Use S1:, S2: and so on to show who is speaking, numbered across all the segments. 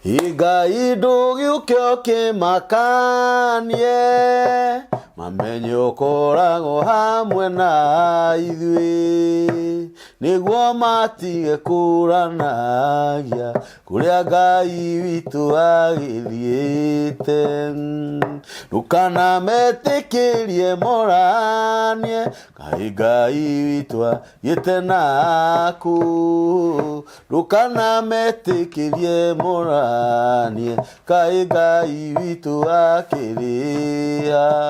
S1: Ngai ndũgĩũke ũkĩmakanie, mamenye ũkoragwo hamwe na ithuĩ, nĩguo matige kũranagia kũrĩa Ngai witũ agĩthiĩte. Ndũkanametĩkĩrie moranie, Kaĩ Ngai witũ agĩte naku. Ndũkanametĩkĩrie moranie, Kaĩ Ngai witũ akĩrĩ ha.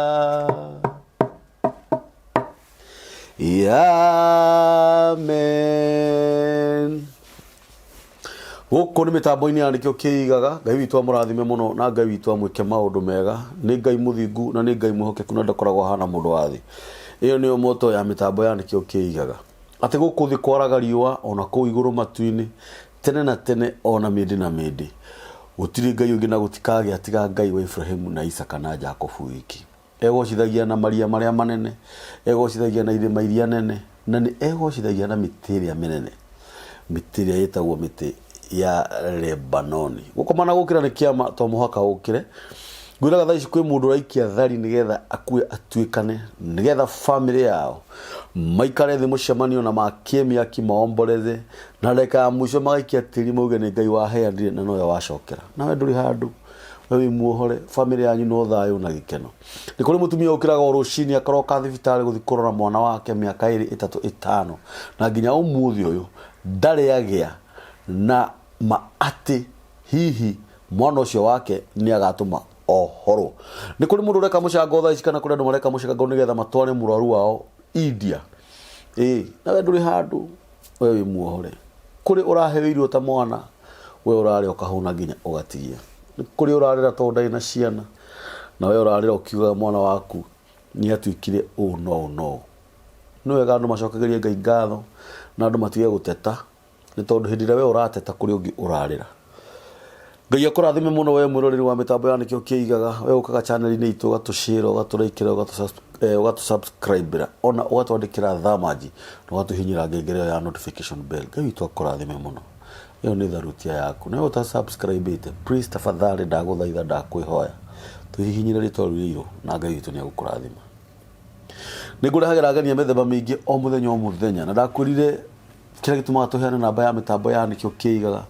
S1: Amen. Gũkũ nĩ mĩtambo-inĩ ya nĩkĩo kĩigaga. Ngai witũ amũrathime mũno na Ngai witũ amwĩke maũndũ mega. Nĩ Ngai mũthingu na nĩ Ngai mwĩhokeku na ndakoragwo ahana mũndũ wa thĩ. Ĩyo nĩyo moto ya mĩtambo ya nĩkĩo kĩigaga. Atĩ gũkũ thĩ kwaraga riũa ona kũu igũrũ matu-inĩ tene na tene ona mĩndĩ na mĩndĩ. Gũtirĩ Ngai ũngĩ na gũtikagĩa tiga Ngai wa Iburahĩmu na Isaaka na Jakubu wiki. Egocithagia na maria marĩa manene, egocithagia na irĩma iria nene, na nĩ egocithagia na mĩtĩ ĩrĩa mĩnene, mĩtĩ ĩrĩa ĩtagwo mĩtĩ ya Lebanoni. Gũkoma na gũkĩra nĩ kĩama, to mũhaka ũkĩre. Ngwĩraga thaa ici kwĩ mũndũ ũraikia thari nĩgetha akue atuĩkane, nĩgetha bamĩrĩ yao maikare thĩ mũcemanio na makie mĩaki maomboreze, na ndagĩka ya mũico magaikia tĩri mauge nĩ Ngai waheanire na nowe wacokera. Nawe ndũrĩ handũ. We wĩ muohore, bamĩrĩ yanyu no thayũ na gĩkeno. Nĩ kũrĩ mũtumia ũkĩraga o rũcinĩ akaroka thibitarĩ gũthiĩ kũrora mwana wake mĩaka ĩrĩ, ĩtatũ, ĩtano na nginya ũmũthĩ ũyũ ndarĩ agĩa na ma atĩ hihi mwana ũcio wake nĩ agatũma ohorwo. Nĩ kũrĩ mũndũ ũreka mũcango thaa ici kana kũrĩ andũ mareka mũcango nĩgetha matware mũrwaru wao India. Ĩĩ, nawe ndũrĩ handũ, we wĩ muohore. Kũrĩ ũraheo irio ta mwana, we ũrarĩa ũkahũna nginya ũgatigia. Nĩ kũrĩ ũrarĩra tondũ ndarĩ na ciana, na we ũrarĩra ũkiugaga mwana waku nĩ atuĩkire ũũ na ũũ na ũũ. Nĩ wega andũ macokagĩrie Ngai ngatho na andũ matige gũteta, nĩ tondũ hĩndĩ ĩrĩa we ũrateta kũrĩ ũngĩ ũrarĩra. Ngai akũrathime mũno we mwĩroreri wa mĩtambo ya nĩkĩo kĩigaga, we ũkaga channel-inĩ itũ ũgatũshare, ũgatũraikĩra, ũgatũsubscribe-ĩra ona ũgatwandĩkĩra thamanji na ũgatũhihinyĩra ngengere ĩyo ya notification bell. Ngai witũ akũrathime mũno. Ĩyo nĩ tharutia yaku. Na we ũta subscribe-ĩte, please tafadhali ndagũthaitha ndakwĩhoya tũhihinyĩre rĩtwa rĩu rĩirũ na Ngai witũ nĩ egũkũrathima. Nĩ ngũrehagĩra ageni a mĩthemba mĩingĩ o mũthenya o mũthenya na ndakwĩrire kĩrĩa gĩtũmaga tũheane namba ya mĩtambo ya nĩkĩo kĩigaga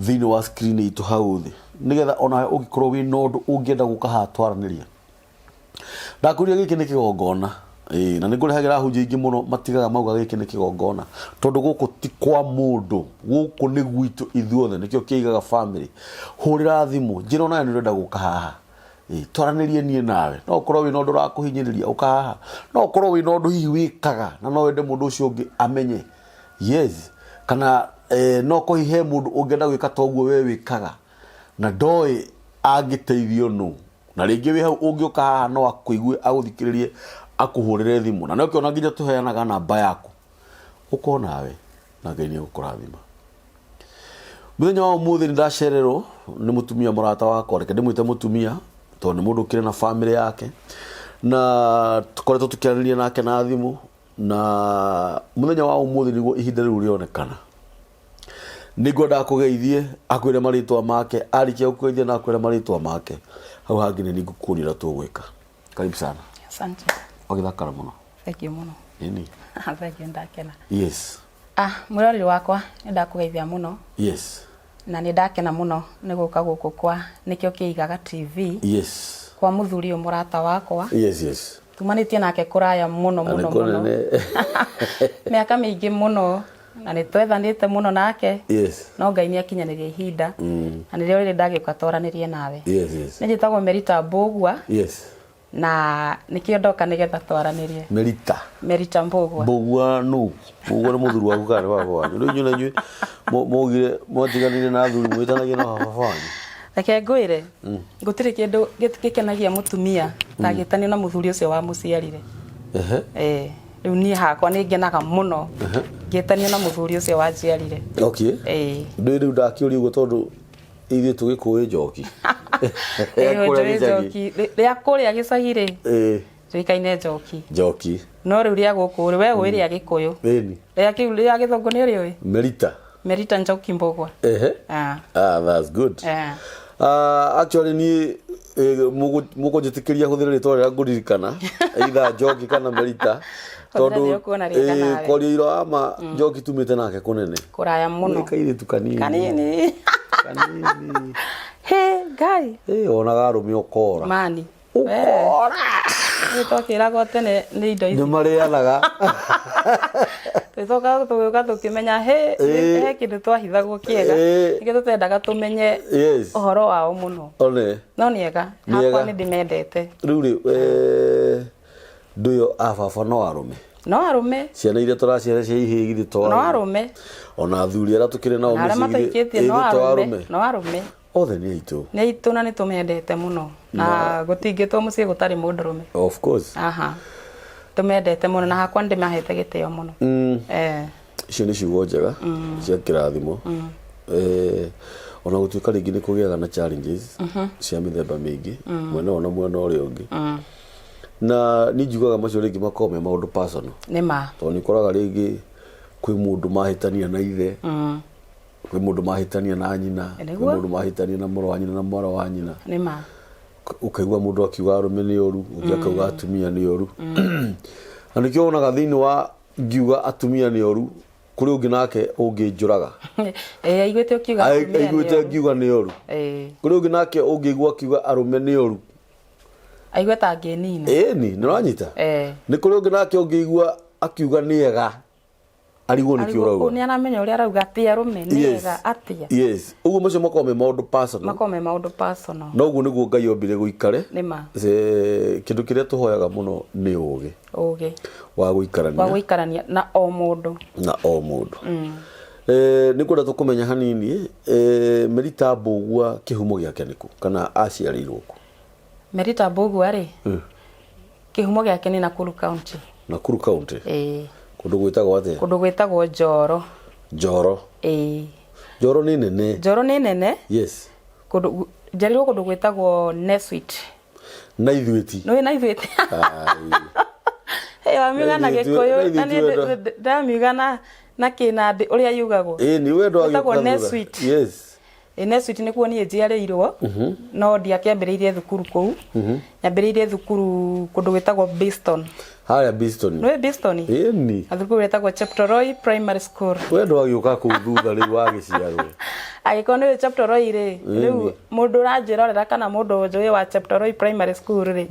S1: thĩinĩ wa screen itũ hau thĩ nĩgetha onawe ũngĩkorwo wĩna ũndũ ũngĩenda gũka haha twaranĩria. Ndakwĩrire gĩkĩ nĩ kĩgongona. Ĩĩ, na nĩ ngũrehagĩra ahunjia aingĩ mũno matigaga mauga gĩkĩ nĩ kĩgongona tondũ gũkũ ti kwa mũndũ, gũkũ nĩ gwitũ ithuothe, nĩkĩo kĩigaga family. Hũrĩra thimũ, njĩra onawe nĩ ũrenda gũka haha. Ĩĩ, twaranĩrie niĩ nawe. No ũkorwo wĩna ũndũ ũrakũhinyĩrĩria, ũka haha. No ũkorwo wĩna ũndũ hihi wĩkaga na no wende mũndũ ũcio ũngĩ amenye. Yes. Kana eh, no ũkorwo hihi he mũndũ ũngĩenda gwĩka ta ũguo we wĩkaga na ndoĩ angĩteithio nũ. Na rĩngĩ wĩ hau ũngĩũka haha no akũigue agũthikĩrĩrie akũhũrĩre thimũ. Na nĩkĩo ona nginya tũheanaga namba yaku. Ũka onawe na Ngai nĩ egũkũrathima. Mũthenya wa ũmũthĩ nĩ ndacererwo nĩ mũtumia mũrata wakwa, reke ndĩmwĩte mũtumia tondũ nĩ mũndũ ũkĩrĩ na bamĩrĩ yake, na tũkoretwo tũkĩaranĩria nake na thimũ, na mũthenya wa ũmũthĩ nĩguo ihinda rĩu rĩonekana. Nĩ ngwenda akũgeithie, akwĩre marĩtwa make, arĩkia gũkũgeithia na akwĩre marĩtwa make, hau hangĩ nĩ niĩ ngũkuonia ũrĩa tũgwĩka. Karibu sana.
S2: Asante.
S1: Ũgĩthakara mũno.
S2: Thank you mũno.
S1: Ĩni.
S2: Thank you ndakena.
S1: Yes.
S2: Ah, mwĩroreri wakwa nĩ ndakũgeithia mũno.
S1: Yes.
S2: Na nĩ ndakena mũno nĩ gũka gũkũ kwa nĩkĩo kĩigaga TV.
S1: Yes.
S2: Kwa mũthuri ũyũ mũrata wakwa.
S1: Yes, yes.
S2: Tumanĩtie nake kũraya mũno mũno mũno. Mĩaka mĩingĩ mũno na nĩ twethanĩte mũno nake.
S1: Yes.
S2: No Ngai nĩ akinyanĩria ihinda. Na nĩrĩo rĩrĩ ndagĩũka twaranĩrie nawe.
S1: Yes, yes.
S2: Nĩ njĩtagwo Merita Mbũgua.
S1: Yes.
S2: Na nĩkĩo ndoka nĩgetha twaranĩrie.
S1: Merita.
S2: Merita Mbũgua.
S1: Mbũgua nũ? Mbũgua nĩ mũthuri waku kana nĩ baba wanyu? Rĩu inyuĩ na inyuĩ maugire mwatiganire na athuri mwĩtanagia na baba wanyu.
S2: Reke ngwĩre, gũtirĩ kĩndũ gĩkenagia mũtumia ta agĩtanio na mũthuri ũcio wamũciarire.
S1: Ehe.
S2: Eh, rĩu niĩ hakwa nĩ ngenaga mũno ngĩtanio na mũthuri ũcio wanjiarire.
S1: Okay.
S2: Eh.
S1: Ndũĩ rĩu ndakĩũria ũguo tondũ ithuĩ tũgĩkũĩ njoki.
S2: Rĩa
S1: kũrĩa gĩcagi.
S2: Rĩa kũrĩa gĩcagi rĩ.
S1: Ĩĩ.
S2: Rĩkaine njoki.
S1: Njoki.
S2: No rĩu rĩa gũkũ rĩ, we ũĩ rĩa Gĩkũyũ.
S1: Ĩni.
S2: Rĩa kĩu rĩa Gĩthũngũ nĩ ũrĩũĩ?
S1: Merita.
S2: Merita Njoki Mbugua.
S1: Ehe.
S2: Ah.
S1: Ah, that's good.
S2: Eh.
S1: Ah, actually niĩ mũkũnjĩtĩkĩria hũthĩre rĩtwa rĩrĩa ngũririkana either Njoki kana Merita.
S2: Hũthĩra rĩrĩa ũkuona rĩega nawe.
S1: Kwaria ira wa ma Njoki tumĩte nake kũnene.
S2: Kũraya mũno.
S1: Nĩ kairĩtu kanini.
S2: Kanini.
S1: Kanini.
S2: He, Ngai.
S1: Ĩ, wonaga arũme ũkora.
S2: Mani.
S1: Ũkora.
S2: Nĩ twakĩragwo tene nĩ indo
S1: Nĩ
S2: ici.
S1: marĩanaga.
S2: Tũgĩcoka tũgĩũka tũkĩmenya he
S1: Ĩ.
S2: he kĩndũ twahithagwo kĩega.
S1: Ĩ.
S2: Nĩkĩo tũtendaga tũmenye
S1: Yes.
S2: ũhoro wao mũno.
S1: One.
S2: No nĩ ega.
S1: Nĩ
S2: Hakwa
S1: ega.
S2: nĩ ndĩmendete.
S1: Rĩu rĩ, ndũyo a baba no arũme.
S2: No arũme.
S1: Ciana iria tũraciara cia ihĩĩ githĩ to
S2: No
S1: arũme.
S2: arũme.
S1: Ona athuri arĩa tũkĩrĩ nao
S2: Na arĩa
S1: mĩciĩ githĩ
S2: mataikĩtie no
S1: githĩ to
S2: arũme.
S1: arũme.
S2: No arũme.
S1: Othe nĩ aitũ.
S2: Nĩ aitũ na nĩ tũmendete mũno. Na gũtingĩtwo mũciĩ gũtarĩ mũndũrũme.
S1: Of course.
S2: Aha. Tũmendete mũno na hakwa nĩ ndĩmahete gĩtĩo mũno. Eh.
S1: Icio nĩ ciugo njega cia kĩrathimo. Ona gũtuĩka rĩngĩ nĩ kũgĩaga na challenges cia mĩthemba mĩingĩ mwena ũyũ na mwena ũrĩa ũngĩ. Na niĩ njugaga macio rĩngĩ makoragwo me maũndũ personal.
S2: Nĩ ma.
S1: Tondũ nĩ ũkoraga rĩngĩ kwĩ mũndũ mahĩtania na ithe, kwĩ mũndũ mahĩtania na nyina, kwĩ
S2: Nĩguo.
S1: mũndũ mahĩtania na mũrũ wa nyina na mwarĩ wa nyina.
S2: Nĩ ma.
S1: Ũkaigua mũndũ akiuga arũme nĩ ũru, ũngĩ akauga atumia nĩ ũru. Na nĩkĩo wonaga thĩinĩ wa ngiuga atumia nĩ ũru, kũrĩ ũngĩ nake ũngĩnjũraga.
S2: Ĩ aiguĩte ũkiuga atumia nĩ
S1: Aiguĩte
S2: oru.
S1: ngiuga nĩ ũru.
S2: Ĩ.
S1: Kũrĩ ũngĩ nake ũngĩigua akiuga arũme nĩ ũru.
S2: Aigue ta angĩnina.
S1: Ĩni, nĩ ũranyita?
S2: Eh.
S1: Nĩ kũrĩ ũngĩ nake ũngĩigua akiuga nĩ ega, arigwo nĩkĩ
S2: Arigwo,
S1: ũrauga.
S2: nĩ aramenya ũrĩa arauga atĩ arũme nĩ
S1: Yes.
S2: ega atĩa.
S1: Yes. Ũguo macio makoragwo me maũndũ personal.
S2: Makoragwo me maũndũ personal.
S1: No ũguo nĩguo Ngai ombire gũikare.
S2: Nĩ ma.
S1: Kĩndũ kĩrĩa tũhoyaga mũno nĩ ũgĩ.
S2: Ũgĩ.
S1: Wa gũikarania.
S2: Wa gũikarania na o mũndũ.
S1: Na o mũndũ. Nĩ ngwenda tũkũmenya hanini, Merita Mbũgua kĩhumo gĩake nĩkũ kana aciarĩirwo kũ?
S2: Merita Mbũgua rĩ, kĩhumo gĩake nĩ Nakuru County.
S1: Nakuru County?
S2: Ĩĩ.
S1: Kũndũ gwĩtagwo atĩa?
S2: Kũndũ gwĩtagwo Njoro.
S1: Njoro?
S2: Ĩĩ.
S1: Njoro nĩ nene?
S2: Njoro nĩ nene.
S1: Yes.
S2: Kũndũ njiarĩirwo kũndũ gwĩtagwo Neswit.
S1: Na ithuĩ ti?
S2: Nĩũĩ na ithuĩ ti? Hey, wamiuga na Gĩkũyũ, na niĩ ndamiuga na Kĩnandĩ ũrĩa yugagwo.
S1: Ĩĩ, nĩ wendo
S2: Gwĩtagwo
S1: agĩũka thutha.
S2: Neswit.
S1: Yes.
S2: Ĩ Neswit nĩkuo niĩ njiarĩirwo, no ndiakĩambĩrĩirie thukuru kũu. Nyambĩrĩirie thukuru kũndũ gwĩtagwo Biston.
S1: Harĩa Biston.
S2: Nĩũĩ Biston?
S1: Ĩni.
S2: Na thukuru ĩtagwo Cheptoroi Primary School.
S1: We ndwagĩũka kũu thutha rĩu wagĩciarwo.
S2: Angĩkorwo nĩũĩ Cheptoroi rĩ, rĩu mũndũ ũranjĩrorera kana mũndũ njũĩ wa Cheptoroi Primary School rĩ,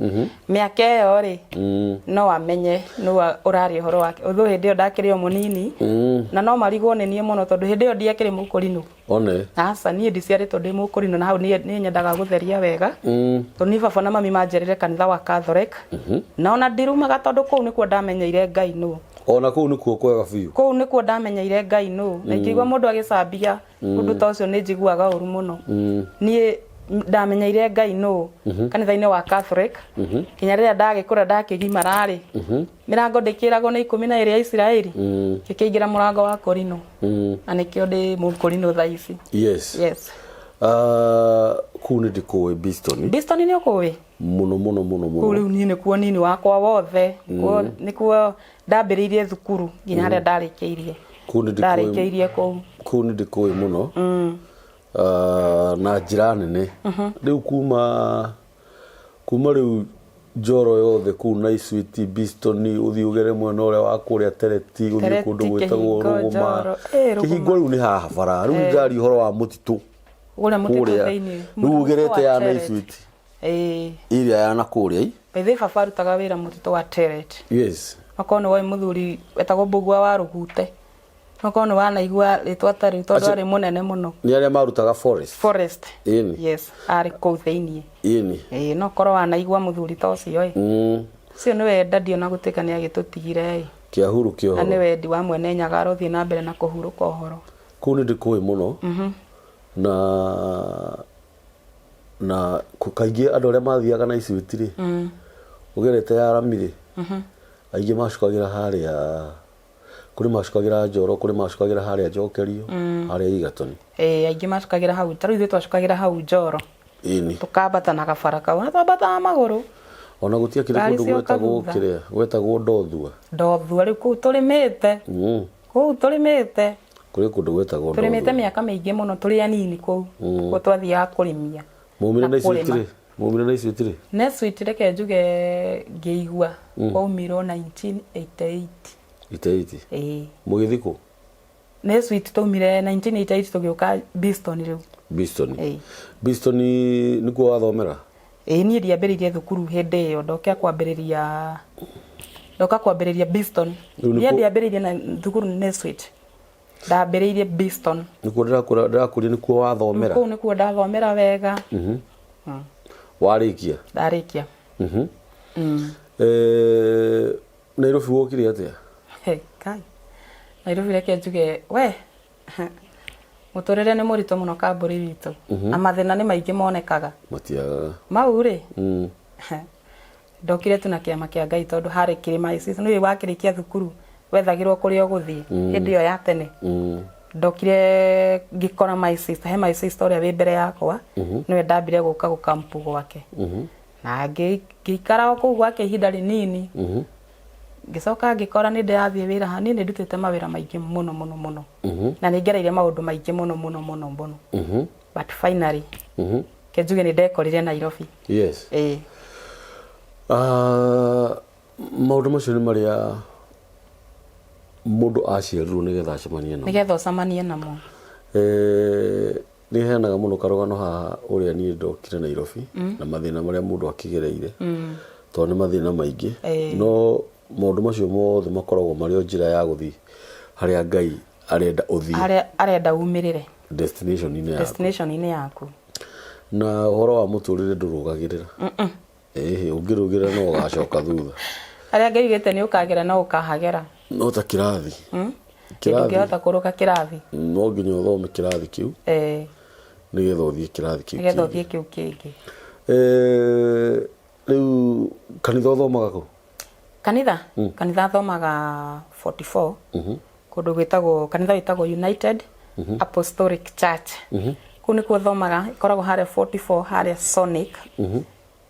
S2: mĩaka ĩyo rĩ, no amenye nũ ũraria ũhoro wake. Although hĩndĩ ĩyo ndakĩrĩ o mũnini, na no marigwo nĩ niĩ mũno tondũ hĩndĩ ĩyo ndiakĩrĩ mũkũrinũ.
S1: One.
S2: Aca niĩ ndiciarĩtwo ndĩ mũkũrinũ na hau niĩ nyendaga gũtheria wega. Tondũ niĩ baba na mami manjerire kanitha wa Catholic. Na ona ndirumaga tondũ kũu nĩkuo ndamenyeire Ngai nũ.
S1: Ona kũu nĩkuo kwega biũ.
S2: Kũu nĩkuo ndamenyeire Ngai nũ. Na ingĩigua mũndũ agĩcambia ũndũ ta ũcio nĩ njiguaga ũru mũno. Niĩ ndamenyeire Ngai nũ kanitha-inĩ wa Catholic. Nginya rĩrĩa ndagĩkũra ndakĩgimara rĩ, mĩrango ndĩkĩragwo nĩ 12 ya Isiraeli. Ngĩkĩingĩra mũrango wa Korino. Na nĩkĩo ndĩ mũkorino thaa ici.
S1: Yes.
S2: Yes.
S1: Kũu nĩ ndĩkũĩ Biston.
S2: Biston nĩ ũkũĩ?
S1: Mũno mũno mũno mũno.
S2: Kũu rĩu niĩ nĩkuo nini wakwa wothe. Nĩkuo ndambĩrĩirie thukuru nginya harĩa ndarĩkĩirie.
S1: Kũu nĩ ndĩkũĩ.
S2: Ndarĩkĩirie kũu.
S1: Kũu nĩ ndĩkũĩ mũno. Na njĩra nene. Rĩu kuma rĩu Njoro yothe kũu Naiswiti, Biston, ũthiĩ ũgere mwena ũrĩa wa kũrĩa Tereti, ũthiĩ
S2: Tereti,
S1: kũndũ gwĩtagwo
S2: Kĩhingo,
S1: Rũgũma.
S2: Njoro. Ĩ, Rũgũma.
S1: Kĩhingo rĩu nĩ haha bara. Rĩu ndĩraria ũhoro wa mũtitũ.
S2: Ũrĩa mũtitũ
S1: Kũrĩa.
S2: thĩinĩ.
S1: Rĩu
S2: Mũtitũ
S1: ũgerete
S2: wa
S1: ya
S2: Tereti.
S1: Naiswiti.
S2: Ĩ.
S1: Ĩrĩa ya na kũrĩa ĩ.
S2: By the way, baba arutaga wĩra mũtitũ wa Tereti.
S1: Yes.
S2: Okorwo nĩ woĩ mũthuri wetagwo Mbũgua wa Rũgute. Okorwo nĩ wanaigua rĩtwa ta rĩu tondũ arĩ mũnene mũno.
S1: Nĩ arĩa marutaga forest.
S2: Forest.
S1: Ĩni.
S2: Yes, arĩ kũu thĩinĩ.
S1: Ĩni.
S2: Ĩĩ, no korwo wanaigua mũthuri ta ũcio ĩ. Ũcio nĩwe ndadio na gũtuĩka nĩ agĩtũtigire ĩ.
S1: Kĩahuru kĩa
S2: Na
S1: ũhoro.
S2: nĩwe wendi wa mwene Nyaga arothiĩ na mbere na kũhurũka ũhoro.
S1: Kũu nĩ ndĩkũĩ mũno. Na kaingĩ andũ arĩa mathiaga na Icwiti rĩ, ũgerete ya rami rĩ, aingĩ macukagĩra harĩa, kũrĩ macukagĩra Njoro, kũrĩ macukagĩra harĩa Njokerio, harĩa Igatoni.
S2: Ĩĩ, aingĩ macukagĩra hau, ta rĩu ithuĩ twacukagĩra hau Njoro.
S1: Ĩni.
S2: Tũkambata na gabara kau, na twambataga magũrũ.
S1: Ona gũtiakĩrĩ
S2: Ngari
S1: kũndũ
S2: cioka
S1: gwetagwo
S2: thutha.
S1: kĩrĩa, gwetagwo Ndothua.
S2: Ndothua, rĩu kũu tũrĩmĩte. Kũu tũrĩmĩte.
S1: Kũrĩ kũndũ gwĩtagwo
S2: Tũrĩmĩte
S1: Ndothu.
S2: mĩaka mĩingĩ mũno tũrĩ anini kũu. Kuo twathiaga kũrĩmia.
S1: Maumire
S2: na
S1: na
S2: kũrĩma.
S1: Nessuit rĩ? Maumire na Nessuit rĩ?
S2: Nessuit reke njuge ngĩigua kwaumirwo 1988.
S1: Iteiti.
S2: Ĩĩ.
S1: Mũgĩthiĩ kũ?
S2: Nessuit twaumire 1988 tũgĩũka Biston rĩu.
S1: Biston.
S2: Ĩĩ.
S1: Biston nĩkuo wathomera?
S2: Ĩĩ niĩ ndiambĩrĩirie thukuru hĩndĩ ĩyo ndoka kwambĩrĩria ndoka kwambĩrĩria Biston.
S1: Rĩu nĩ
S2: Niĩ
S1: kũ-
S2: ndiambĩrĩirie na thukuru Nessuit. Ndambĩrĩirie Biston.
S1: Nĩkuo ndĩrakũra ndĩrakũria nĩkuo wathomera?
S2: Kũu nĩkuo ndathomera wega.
S1: Warĩkia?
S2: Ndarĩkia.
S1: Eh, Nairobi wokire atĩa?
S2: Hey, Kai. Nairobi reke njuge we mũtũrĩre nĩ mũritũ mũno kambũri witũ na mathĩna nĩ maingĩ monekaga
S1: Matiagaga.
S2: mau rĩ Ndokire tu na kĩama kĩa Ngai tondũ harĩ kĩrĩma nĩ wakĩrĩkia thukuru wethagĩrwo kũrĩa ũgũthiĩ hĩndĩ ĩyo ya tene. Ndokire ngĩkora my sister, he my sister ũrĩa wĩ mbere yakwa nĩwe ndambire gũka gũkampu gwake na ngĩikara o kũu gwake ihinda rĩnini. Ngĩcoka ngĩkora nĩ ndĩrathiĩ wĩra ha niĩ nĩ ndutĩte mawĩra maingĩ mũno mũno mũno na nĩ ngereire maũndũ maingĩ mũno mũno mũno mũno, but finally ke njuge nĩ ndekorire Nairobi.
S1: Yes.
S2: Ĩĩ.
S1: Ah, maũndũ macio nĩ marĩa mũndũ aciarirwo nĩgetha acemanie namo.
S2: Nĩgetha ũcemanie namo.
S1: Eh, nĩ heanaga mũno karũgano haha ũrĩa niĩ ndokire Nairobi na mathĩna marĩa mũndũ akĩgereire, tondũ nĩ mathĩna maingĩ. No maũndũ macio mothe makoragwo marĩ o njĩra ya gũthiĩ harĩa Ngai arenda ũthiĩ.
S2: Harĩa arenda umĩrĩre.
S1: Destination-inĩ yaku.
S2: Destination-inĩ yaku.
S1: Na ũhoro wa mũtũrĩre ndũrũgagĩrĩra. Ĩhĩ, ũngĩrũgĩrĩra no ũgacoka thutha.
S2: Harĩa Ngai augĩte nĩ ũkagera no ũkahagera.
S1: No ta kĩrathi.
S2: Kĩrathi. Ndũngĩhota kũrũga kĩrathi.
S1: No nginya ũthome kĩrathi kĩu nĩgetha ũthiĩ kĩrathi kĩu
S2: nĩgetha
S1: kĩngĩ.
S2: Ũthiĩ kĩu kĩngĩ.
S1: Eh, rĩu kanitha ũthomaga kũ?
S2: Kanitha? Kanitha thomaga 44 kũndũ gwĩtagwo kanitha wĩtagwo United Apostolic Church. Kũu nĩkuo thomaga, ĩkoragwo harĩa 44 harĩa Sonic.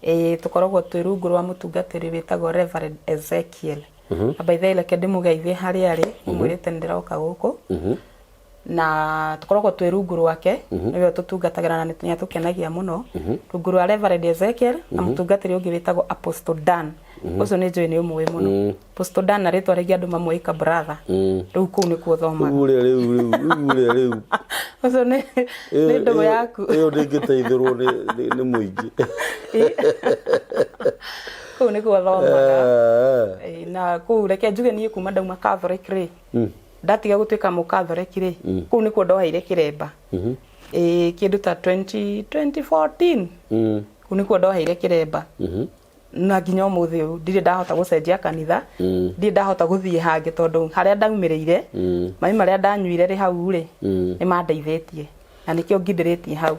S2: Ĩĩ, tũkoragwo twĩ rungu rwa mũtungatĩri wĩtagwo Reverend Ezekiel. Na by the way reke ndĩmũgeithie harĩa arĩ, mũmwĩrĩte nĩ ndĩroka gũkũ. Na tũkoragwo twĩ rungu rwake, nĩwe ũtũtungatagĩra na nĩ atũkenagia mũno. Rungu rwa Reverend Ezekiel na mũtungatĩri ũngĩ wĩtagwo Apostle Dan. Ũcio nĩ njũĩ nĩ ũmũĩ mũno. Apostle Dan na rĩtwa rĩngĩ andũ mamũĩ ka brother. Rĩu kũu nĩkuo thomaga.
S1: Rĩu ũrĩa rĩu rĩu rĩu ũrĩa rĩu.
S2: Ũcio nĩ nĩ ndũgũ yaku.
S1: Ĩyo ndĩngĩteithũrwo nĩ mũingĩ.
S2: Kũu nĩkuo thomaga. Ĩĩ, na kũu reke njuge niĩ kuma ndauma Catholic rĩ, ndatiga gũtuĩka mũ Catholic rĩ, kũu nĩkuo ndoheire kĩremba. Ĩĩ, kĩndũ ta 20 2014. Kũu nĩkuo ndoheire kĩremba. Na nginya ũmũthĩ ũyũ ndirĩ ndahota gũcenjia kanitha, ndirĩ ndahota gũthiĩ hangĩ tondũ harĩa ndaumĩrĩire, maĩ marĩa ndanyuire rĩ hau rĩ, nĩ mandeithĩtie na nĩkĩo ngindĩrĩtie hau.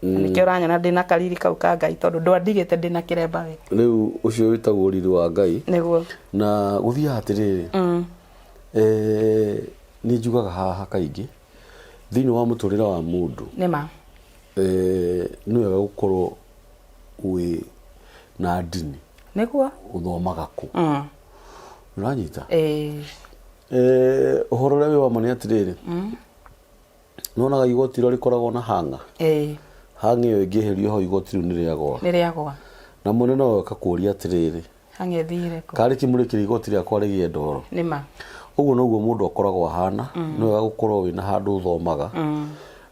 S2: Na nĩkĩo ũranyona ndĩna kariri kau ka Ngai tondũ ndwandigĩte ndĩna kĩremba we.
S1: Rĩu ũcio wĩtagwo riri wa Ngai.
S2: Nĩguo.
S1: Na gũthiaga atĩrĩrĩ, eh, nĩ njugaga haha kaingĩ thĩinĩ wa mũtũrĩre wa mũndũ,
S2: Nĩma.
S1: eh, nĩ wega gũkorwo wĩ na ndini.
S2: Nĩguo.
S1: Ũthomaga kũ? Ũranyita?
S2: Ĩĩ.
S1: Eh, ũhoro ũrĩa wĩ wa ma nĩ atĩrĩrĩ, nĩwonaga igoti rĩrĩa rĩkoragwo na hanga?
S2: Ĩĩ.
S1: Hanga ĩyo ĩngĩeherio hau igoti rĩu nĩ rĩagwa.
S2: Nĩ rĩagwa.
S1: Na mwene no akakũria atĩrĩrĩ,
S2: Hanga ĩthire kũ?
S1: Karĩ kĩ mũrĩkĩre igoti rĩakwa rĩgĩe ndoro?
S2: Nĩma.
S1: Ũguo noguo mũndũ akoragwo ahana. Nĩ wega gũkorwo wĩna handũ ũthomaga.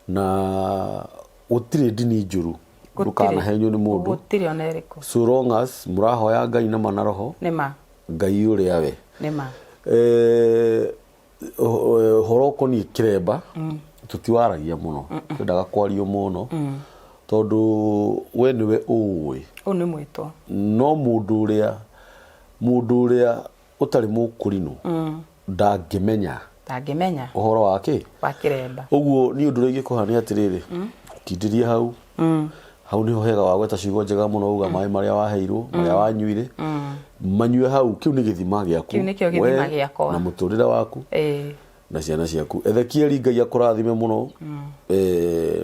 S1: Na gũtirĩ ndini njũru. Ndũkanahenywo nĩ mũndũ.
S2: Gũtirĩ ona ĩrĩkũ.
S1: So long as mũrahoya Ngai na ma na roho.
S2: Nĩma.
S1: Ngai ũrĩa we.
S2: Nĩma.
S1: Eh, ũhoro ũkoniĩ kĩremba tũtiwaragia mũno, twendaga kwario mũno tondũ we nĩwe ũĩ.
S2: Ũyũ nĩ mwĩtwo.
S1: No mũndũ ũrĩa ũtarĩ mũkũrinũ ndangĩmenya.
S2: Ndangĩmenya.
S1: Ũhoro wa kĩ?
S2: Wa kĩremba.
S1: Ũguo niĩ ũndũ ũrĩa ingĩkũha nĩ atĩrĩrĩ, kindĩria hau. Hau niho hega wa gweta ciugo njega mũno, uga maĩ marĩa waheirwo, marĩa wanyuire, manyue hau. Kĩu nĩ gĩthima gĩaku.
S2: Kĩu nĩkĩo gĩthima
S1: we
S2: gĩakwa.
S1: Na mũtũrĩre waku na ciana ciaku. Ezekieli, Ngai akũrathime mũno,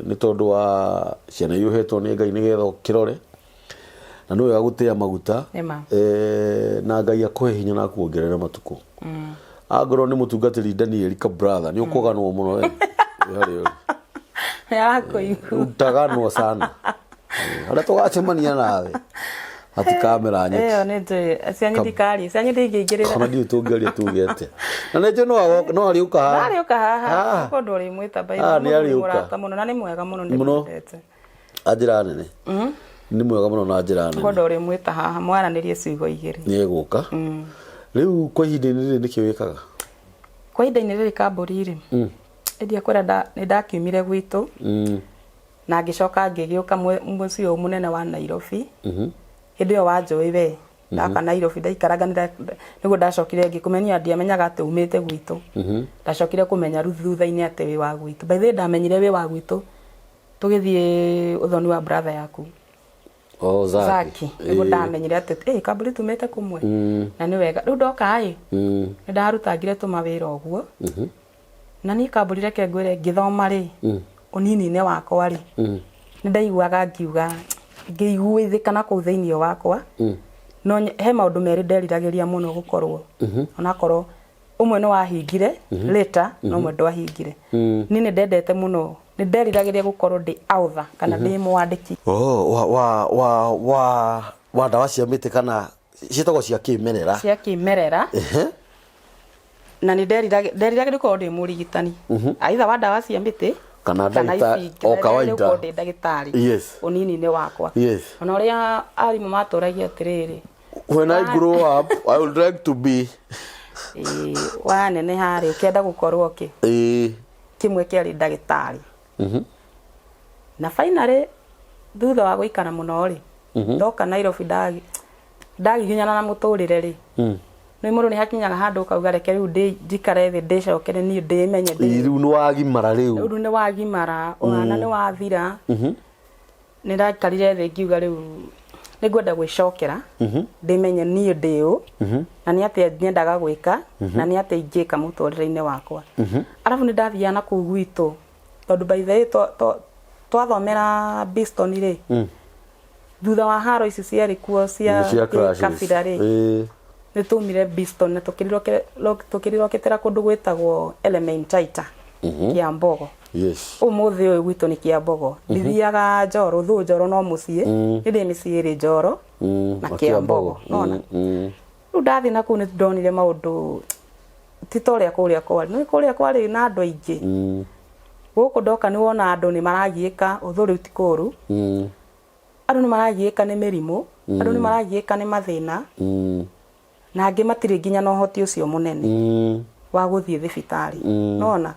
S1: nĩ tondũ wa ciana iria ũhetwo nĩ Ngai nĩgetha ũkĩrore na nĩ wega gũtĩa maguta.
S2: Nĩma.
S1: Na Ngai akũhe hinya na akuongerere matukũ. Angorwo nĩ mũtungatĩri Daniel ka brother nĩ ũkũganwo mũno we. Wĩ harĩa ũrĩ.
S2: Yakũigua.
S1: Utaganwo sana. Harĩa tũgacemania nawe. Hatikamera nyeki.
S2: Ĩyo nĩ njũĩ. Cianyu ndikaria. Cianyu ndingĩingĩrĩra.
S1: Ona ndiũĩ tũngĩaria tuge atĩa. Na nĩ njũĩ no arĩũka haha.
S2: Arĩũka haha.
S1: Ah.
S2: Kũndũ ũrĩmwĩta by the
S1: Ah,
S2: way.
S1: nĩ arĩũka.
S2: Mũrata mũno na nĩ mwega mũno
S1: Mũno.
S2: ndĩmwendete.
S1: Na njĩra nene. Nĩ mwega mũno na njĩra nene.
S2: Kũndũ ũrĩmwĩta haha mwaranĩrie ciugo igĩrĩ.
S1: Nĩ egũka. Rĩu kwa ihinda-inĩ rĩrĩ nĩkĩ wĩkaga?
S2: Kwa ihinda-inĩ rĩrĩ kambũri rĩ, ndiakwĩra nĩ ndakiumire gwitũ na ngĩcoka ngĩgĩũka mũciĩ ũyũ mũnene wa Nairobi. Hĩndĩ ĩyo wanjũĩ we ndaka Nairobi ndaikaranga nĩguo ndacokire ngĩkũmenya ndiamenyaga atĩ umĩte gwitũ. Ndacokire kũmenya rĩu thutha-inĩ atĩ wĩ wa gwitũ. By the way ndamenyire wĩ wa gwitũ tũgĩthiĩ ũthoni wa brother yaku.
S1: Oh, Zaki.
S2: Zaki nĩguo ndamenyire atĩ eh kambũri tumĩte kũmwe na nĩ wega rĩu ndoka ĩ nĩ ndarutangire tũmawĩra ũguo na niĩ kambũri reke ngwĩre ngĩthoma rĩ ũnini-inĩ wakwa rĩ nĩ ndaiguaga ngiuga ngĩiguithĩka na kũu thĩinĩ wakwa no he maũndũ merĩ nderiragĩria mũno gũkorwo onakorwo ũmwe nĩ wahingire later no ũmwe ndwahingire. Niĩ nĩ ndendete mũno nĩ nderiragĩria gũkorwo ndĩ author kana ndĩ mwandĩki.
S1: Oh, wa wa wa wa wa ndawa cia mĩtĩ kana ciĩtagwo cia kĩmerera.
S2: Cia kĩmerera. Na nĩ nderiragĩria gũkorwo ndĩ mũrigitani either wa ndawa cia mĩtĩ
S1: Kana ndagĩtarĩ,
S2: ici
S1: o kawaida.
S2: gũkorwo ndĩ ndagĩtarĩ ũnini-inĩ wakwa. Ona ũrĩa arimũ matũragia atĩrĩrĩ,
S1: When I grow up, I would like to be
S2: Ĩĩ, waneneha rĩ ũkĩenda gũkorwo kĩ? Kĩmwe kĩarĩ ndagĩtarĩ. Na finally thutha wa gũikara mũno rĩ, ndoka Nairobi ndagiginyana na mũtũrĩre rĩ, nĩ mũndũ nĩ hakinyaga handũ ũkauga reke rĩu njikare thĩ ndĩcokere niĩ ndĩmenye ndĩ.
S1: Rĩu nĩ wagimara rĩu.
S2: Rĩu nĩ wagimara, ũhana nĩ wathira. Nĩ ndaikarire thĩ ngiuga rĩu nĩ ngwenda gwĩcokera ndĩmenye niĩ ndĩ ũ na nĩ atĩa nyendaga gwĩka na nĩ atĩa ingĩka mũtũrĩre-inĩ wakwa. Arabu nĩ ndathiaga na kũu gwitũ tondũ by the way twathomera Biston rĩ, thutha wa haro ici ciarĩ kuo cia
S1: Cia clashes.
S2: kabira rĩ, nĩ twaumire Biston na tũkĩrirokĩtĩra kũndũ gwĩtagwo Elementaita, Kĩambogo. Ũmũthĩ ũyũ gwitũ nĩ Kĩambogo. Ndithiaga Njoro, thũ Njoro no mũciĩ, nĩ ndĩ mĩciĩ ĩrĩ Njoro na
S1: Na
S2: Kĩambogo.
S1: Kĩambogo.
S2: Nona? Rĩu ndathiĩ na kũu nĩ ndonire maũndũ ti ta ũrĩa kũrĩa kwarĩ. Nĩ kũrĩa kwarĩ na andũ aingĩ. Gũkũ ndoka nĩ wona andũ nĩ maragiĩka, ũthũ rĩu ti kũũru. Andũ nĩ maragiĩka nĩ mĩrimũ, andũ nĩ maragiĩka nĩ mathĩna, na angĩ matirĩ nginya na ũhoti ũcio mũnene wa gũthiĩ thibitarĩ. Nona?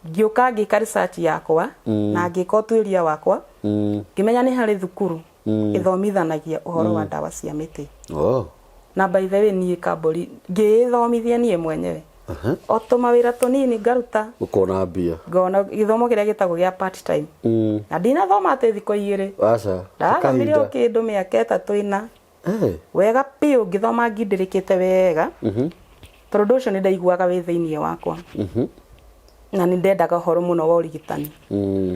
S2: Ngĩũka ngĩka research yakwa na ngĩka ũtuĩria wakwa, ngĩmenya nĩ harĩ thukuru ĩthomithanagia ũhoro wa ndawa cia mĩtĩ. Na by the way niĩ kambũri ngĩĩthomithia niĩ mwenyewe. O tũmawĩra tũnini ngaruta.
S1: Ũkona mbia.
S2: Ngona gĩthomo kĩrĩa gĩtagwo gĩa part time. Na ndinathoma atĩ thikũ igĩrĩ.
S1: Aca.
S2: Ndathomire o kĩndũ mĩaka ĩtatũ ĩna. Wega biũ ngĩthoma ngindĩrĩkĩte wega. Tondũ ũndũ ũcio nĩ ndaiguaga wĩ thĩinĩ wakwa. Na nĩ ndendaga ũhoro mũno wa ũrigitani.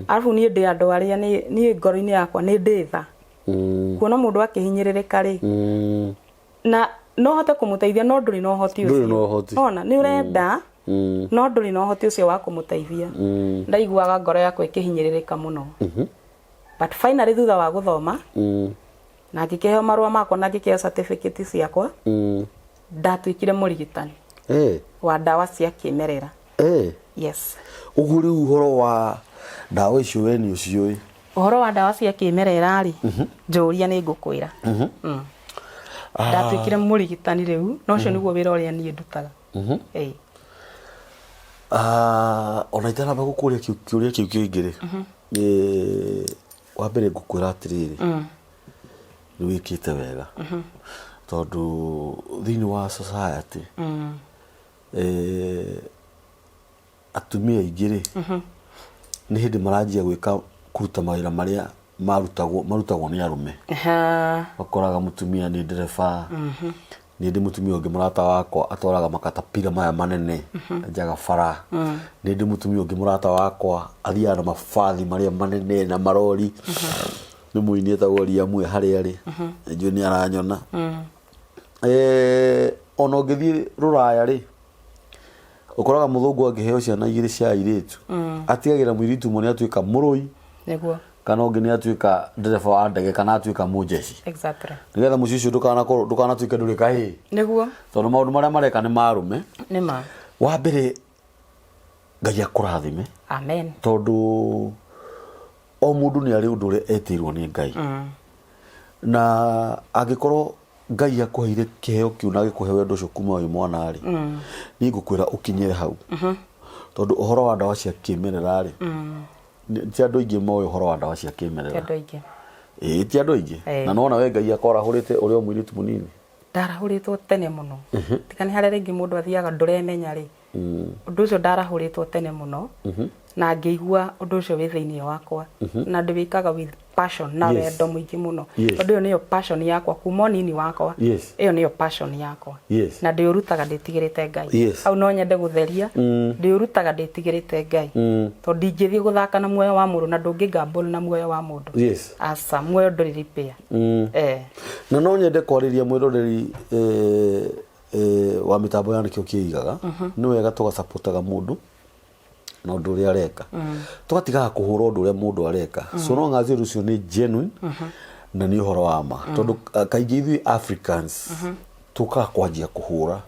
S2: Arabu niĩ ndĩ andũ arĩa niĩ ngoro-inĩ yakwa nĩ ndĩ tha. Kuona mũndũ akĩhinyĩrĩrĩka rĩ, na no hote kũmũteithia no ndũrĩ na ũhoti
S1: Ndũrĩ na
S2: ũcio.
S1: ũhoti.
S2: Ona nĩ ũrenda no ndũrĩ na ũhoti ũcio wa kũmũteithia. Ndaiguaga ngoro yakwa ĩkĩhinyĩrĩrĩka mũno. But finally thutha wa gũthoma na ngĩkĩheo marũa makwa na ngĩkĩheo certificate ciakwa, ndatuĩkire mũrigitani wa ndawa cia kĩmerera. Yes.
S1: Ũguo rĩu ũhoro wa ndawa icio we nĩ ũciũĩ?
S2: Ũhoro wa ndawa cia kĩmerera rĩ, njũria nĩ ngũkwĩra. Ndatuĩkire mũrigitani rĩu, na ũcio nĩguo wĩra ũrĩa niĩ ndutaga.
S1: Ona itanamba gũkũria kĩũria kĩu kĩngĩ rĩ, wa mbere ngũkwĩra atĩrĩrĩ, nĩ wĩkĩte wega tondũ thĩinĩ wa society atumia aingĩ rĩ nĩ hĩndĩ maranjia gwĩka kũruta mawĩra marĩa marutagwo nĩ arũme. Ũkoraga mũtumia nĩ ndereba, nĩ ndĩ mũtumia ũngĩ mũrata wakwa atwaraga makatapira maya manene enjaga bara, nĩ ndĩ mũtumia ũngĩ mũrata wakwa athiaga na mabathi marĩa manene na marori, nĩ mũini etagwo Liam e harĩa arĩ, njũĩ nĩ aranyona. Ona ũngĩthiĩ rũraya rĩ, ũkoraga mũthũngũ angĩheo ciana igĩrĩ cia airĩtu, atigagĩra mũirĩtu ũmwe nĩ atuĩka mũrũi, kana ũngĩ nĩ atuĩka ndereba wa ndege, kana atuĩka mũnjeci, nĩgetha mũciĩ ũcio ndũkanatuĩke ndũrĩ kahĩĩ, tondũ maũndũ marĩa mareka nĩ marũme.
S2: Nĩ ma.
S1: Wa mbere, Ngai akũrathime.
S2: Amen.
S1: Tondũ o mũndũ nĩ arĩ ũndũ ũrĩa etĩirwo nĩ Ngai, na angĩkorwo Ngai akũheire kĩheo kĩu na agĩkũhe wendo ũcio kuma wĩ mwana rĩ, niĩ ngũkwĩra ũkinyĩre hau, tondũ ũhoro wa ndawa cia kĩmerera rĩ, ti andũ aingĩ moĩ ũhoro wa ndawa cia
S2: Ti
S1: kĩmerera.
S2: andũ aingĩ.
S1: Ĩĩ, ti andũ aingĩ. Na nona we Ngai akwarahũrĩte ũrĩ o mũirĩtu mũnini.
S2: Ndarahũrĩtwo tene mũno. Tiga nĩ harĩa rĩngĩ mũndũ athiaga ndũremenya rĩ, ũndũ ũcio ndarahũrĩtwo tene mũno, na ngĩigua ũndũ ũcio wĩ thĩinĩ wakwa, na ndĩwĩkaga with passion na wendo mũingĩ mũno, tondũ ĩyo nĩyo passion yakwa kuma ũnini wakwa. Ĩyo nĩyo passion yakwa, na ndĩũrutaga ndĩtigĩrĩte Ngai. Hau no nyende gũtheria, ndĩũrutaga ndĩtigĩrĩte Ngai, tondũ ndingĩthiĩ gũthaka na muoyo wa mũndũ, na ndũngĩ gamble na muoyo wa mũndũ. Aca, muoyo ndũrĩ repair.
S1: Na no nyende kwarĩria mwĩroreri wa mĩtambo ya Nĩkĩo Kĩigaga, nĩ wega tũgacapotaga mũndũ na ũndũ ũrĩa areka, tũgatigaga kũhũra ũndũ ũrĩa mũndũ areka, so long as ũndũ ũcio nĩ genuine na nĩ ũhoro wa ma, tondũ kaingĩ ithuĩ Africans tũkaga kwanjia kũhũra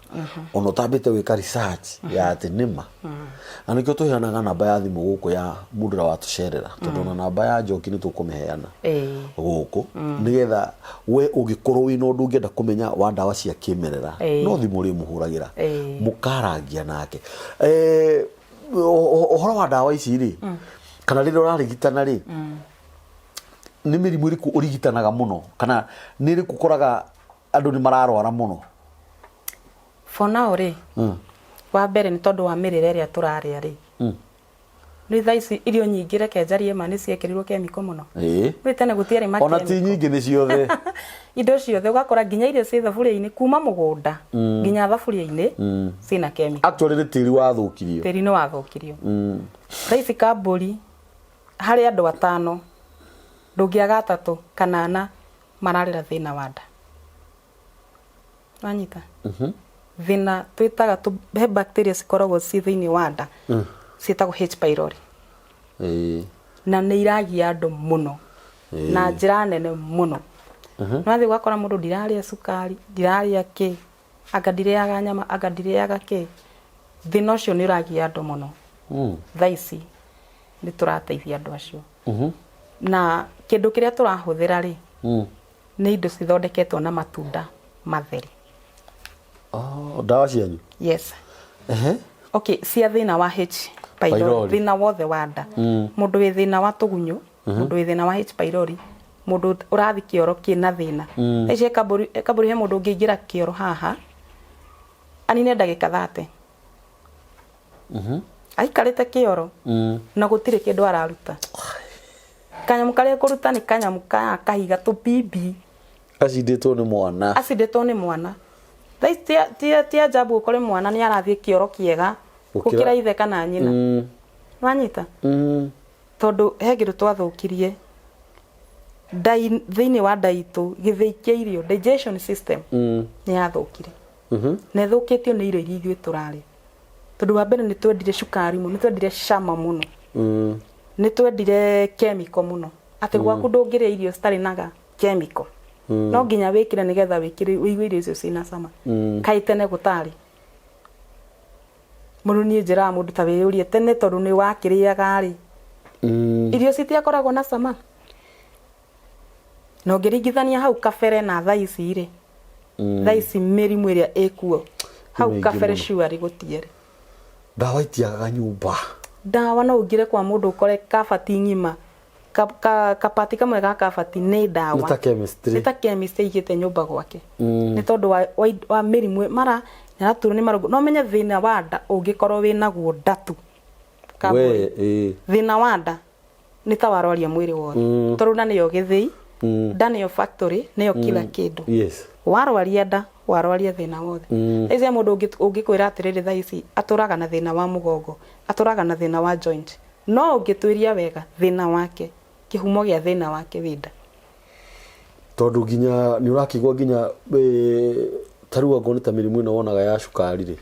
S1: ona ũtambĩte gwĩka research ya atĩ nĩ ma. Na nĩkĩo tũheanaga namba ya thimũ gũkũ ya mũndũ ũrĩa watũcerera, tondũ ona namba ya Njoki nĩ tũkũmĩheana gũkũ, nĩgetha we ũngĩkorwo wĩna ũndũ ũngĩenda kũmenya wa ndawa cia kĩmerera, no thimũ ũrĩmũhũragĩra, mũkarangia nake. Ũhoro wa ndawa ici rĩ, kana rĩrĩa ũrarigitana rĩ, nĩ mĩrimũ ĩrĩkũ ũrigitanaga mũno, kana nĩ ĩrĩkũ ũkoraga andũ nĩ mararwara mũno?
S2: For now rĩ, wa mbere nĩ tondũ wa mĩrĩre ĩrĩa tũrarĩa rĩ, nĩ thaa ici irio nyingĩ, reke njarie ma, nĩ ciekĩrirwo kemiko mũno. Rĩ tene gũtiarĩ ma
S1: Ona ti
S2: chemical.
S1: nyingĩ, nĩ ciothe.
S2: Indo ciothe ũgakora nginya irio ciĩ thaburia-inĩ, kuma mũgũnda nginya thaburia-inĩ, ciĩna chemical.
S1: Actually nĩ tĩri wathũkirio.
S2: Tĩri nĩ wathũkirio. Thaa ici kambũri harĩ andũ atano, ndũngĩaga atatũ kana ana mararĩra thĩna wa nda. Wanyita thĩna twĩtaga he bacteria cikoragwo ci thĩinĩ wa nda, ciĩtagwo H pylori, na nĩ iragia andũ mũno na njĩra nene mũno. Nĩwathiĩ ũgakora mũndũ, ndirarĩa cukari, ndirarĩa kĩ, anga ndirĩaga nyama, anga ndirĩaga kĩ. Thĩna ũcio nĩ ũragia andũ mũno. Thaa ici nĩ tũrateithia andũ acio, na kĩndũ kĩrĩa tũrahũthĩra rĩ, nĩ indo cithondeketwo na matunda matheri.
S1: Oh, ndawa cianyu?
S2: Yes. Okay, cia thĩna wa H pylori,
S1: Pylori.
S2: Thĩna wothe wa nda, mũndũ wĩ thĩna wa tũgunyũ, mũndũ wĩ thĩna wa H pylori, mũndũ ũrathi kĩoro kĩna thĩna. Thaa ici kambũri kambũri, he mũndũ ũngĩingĩra kĩoro haha anine ndagĩka 30 aikarĩte kĩoro, na gũtirĩ kĩndũ araruta. Kanyamũ karĩa kũruta nĩ kanyamũ ka kahiga tũbibi.
S1: Acindĩtwo nĩ mwana.
S2: Acindĩtwo nĩ mwana. Thaa ici ti ajabu ũkore mwana nĩ arathiĩ kĩoro kĩega gũkĩra ithe kana nyina. Wanyita? Tondũ he kĩndũ twathũkirie ndai thĩinĩ wa nda itũ, gĩthĩi kĩa irio, digestion system, nĩ yathũkire, na ĩthũkĩtio nĩ irio iria ithuĩ tũrarĩa, tondũ wa mbere nĩ twendire cukari mũno, nĩ twendire cama mũno, nĩ twendire chemical mũno, atĩ gwaku ndũngĩrĩa irio citarĩ na chemical, no nginya wĩkĩre nĩgetha wĩkĩre ũigue irio icio ciĩna cama. Kaĩ tene gũtarĩ mũndũ? Niĩ njĩraga mũndũ ta wĩyũrie, tene tondũ nĩ wakĩrĩaga rĩ, irio citiakoragwo na cama? Na ũngĩringithania hau kabere na thaa ici rĩ, thaa ici mĩrimũ ĩrĩa ĩkuo hau
S1: Mĩingĩ
S2: kabere
S1: mũno.
S2: Surely gũtiarĩ.
S1: Ndawa itiagaga nyũmba.
S2: Ndawa no ũingĩre kwa mũndũ ũkore kabati ng'ima, kabati kamwe ga kabati nĩ ndawa.
S1: Nĩ ta chemistry.
S2: Nĩ ta chemistry aigĩte nyũmba gwake, nĩ tondũ wa mĩrimũ mara nĩaraturwo nĩ marũngo. No menye thĩna wa nda ũngĩkorwo wĩ naguo ndatu kambũri.
S1: We ĩĩ.
S2: Thĩna wa nda nĩ ta warwaria mwĩrĩ wothe, tondũ nda nĩyo gĩthĩi, nda nĩyo factory, nĩyo kila kĩndũ. Warwaria nda, warwaria thĩna wothe. Thaa ici he mũndũ ũngĩkwĩra atĩrĩrĩ, thaa ici atũraga na thĩna wa mũgongo, atũraga na thĩna wa joint, no ũngĩtuĩria wega thĩna wake, kĩhumo gĩa thĩna wake wĩ nda.
S1: Tondũ nginya nĩ ũrakĩigua nginya Ta rĩu angorwo nĩ ta mĩrimũ ĩno wonaga ya cukari rĩ,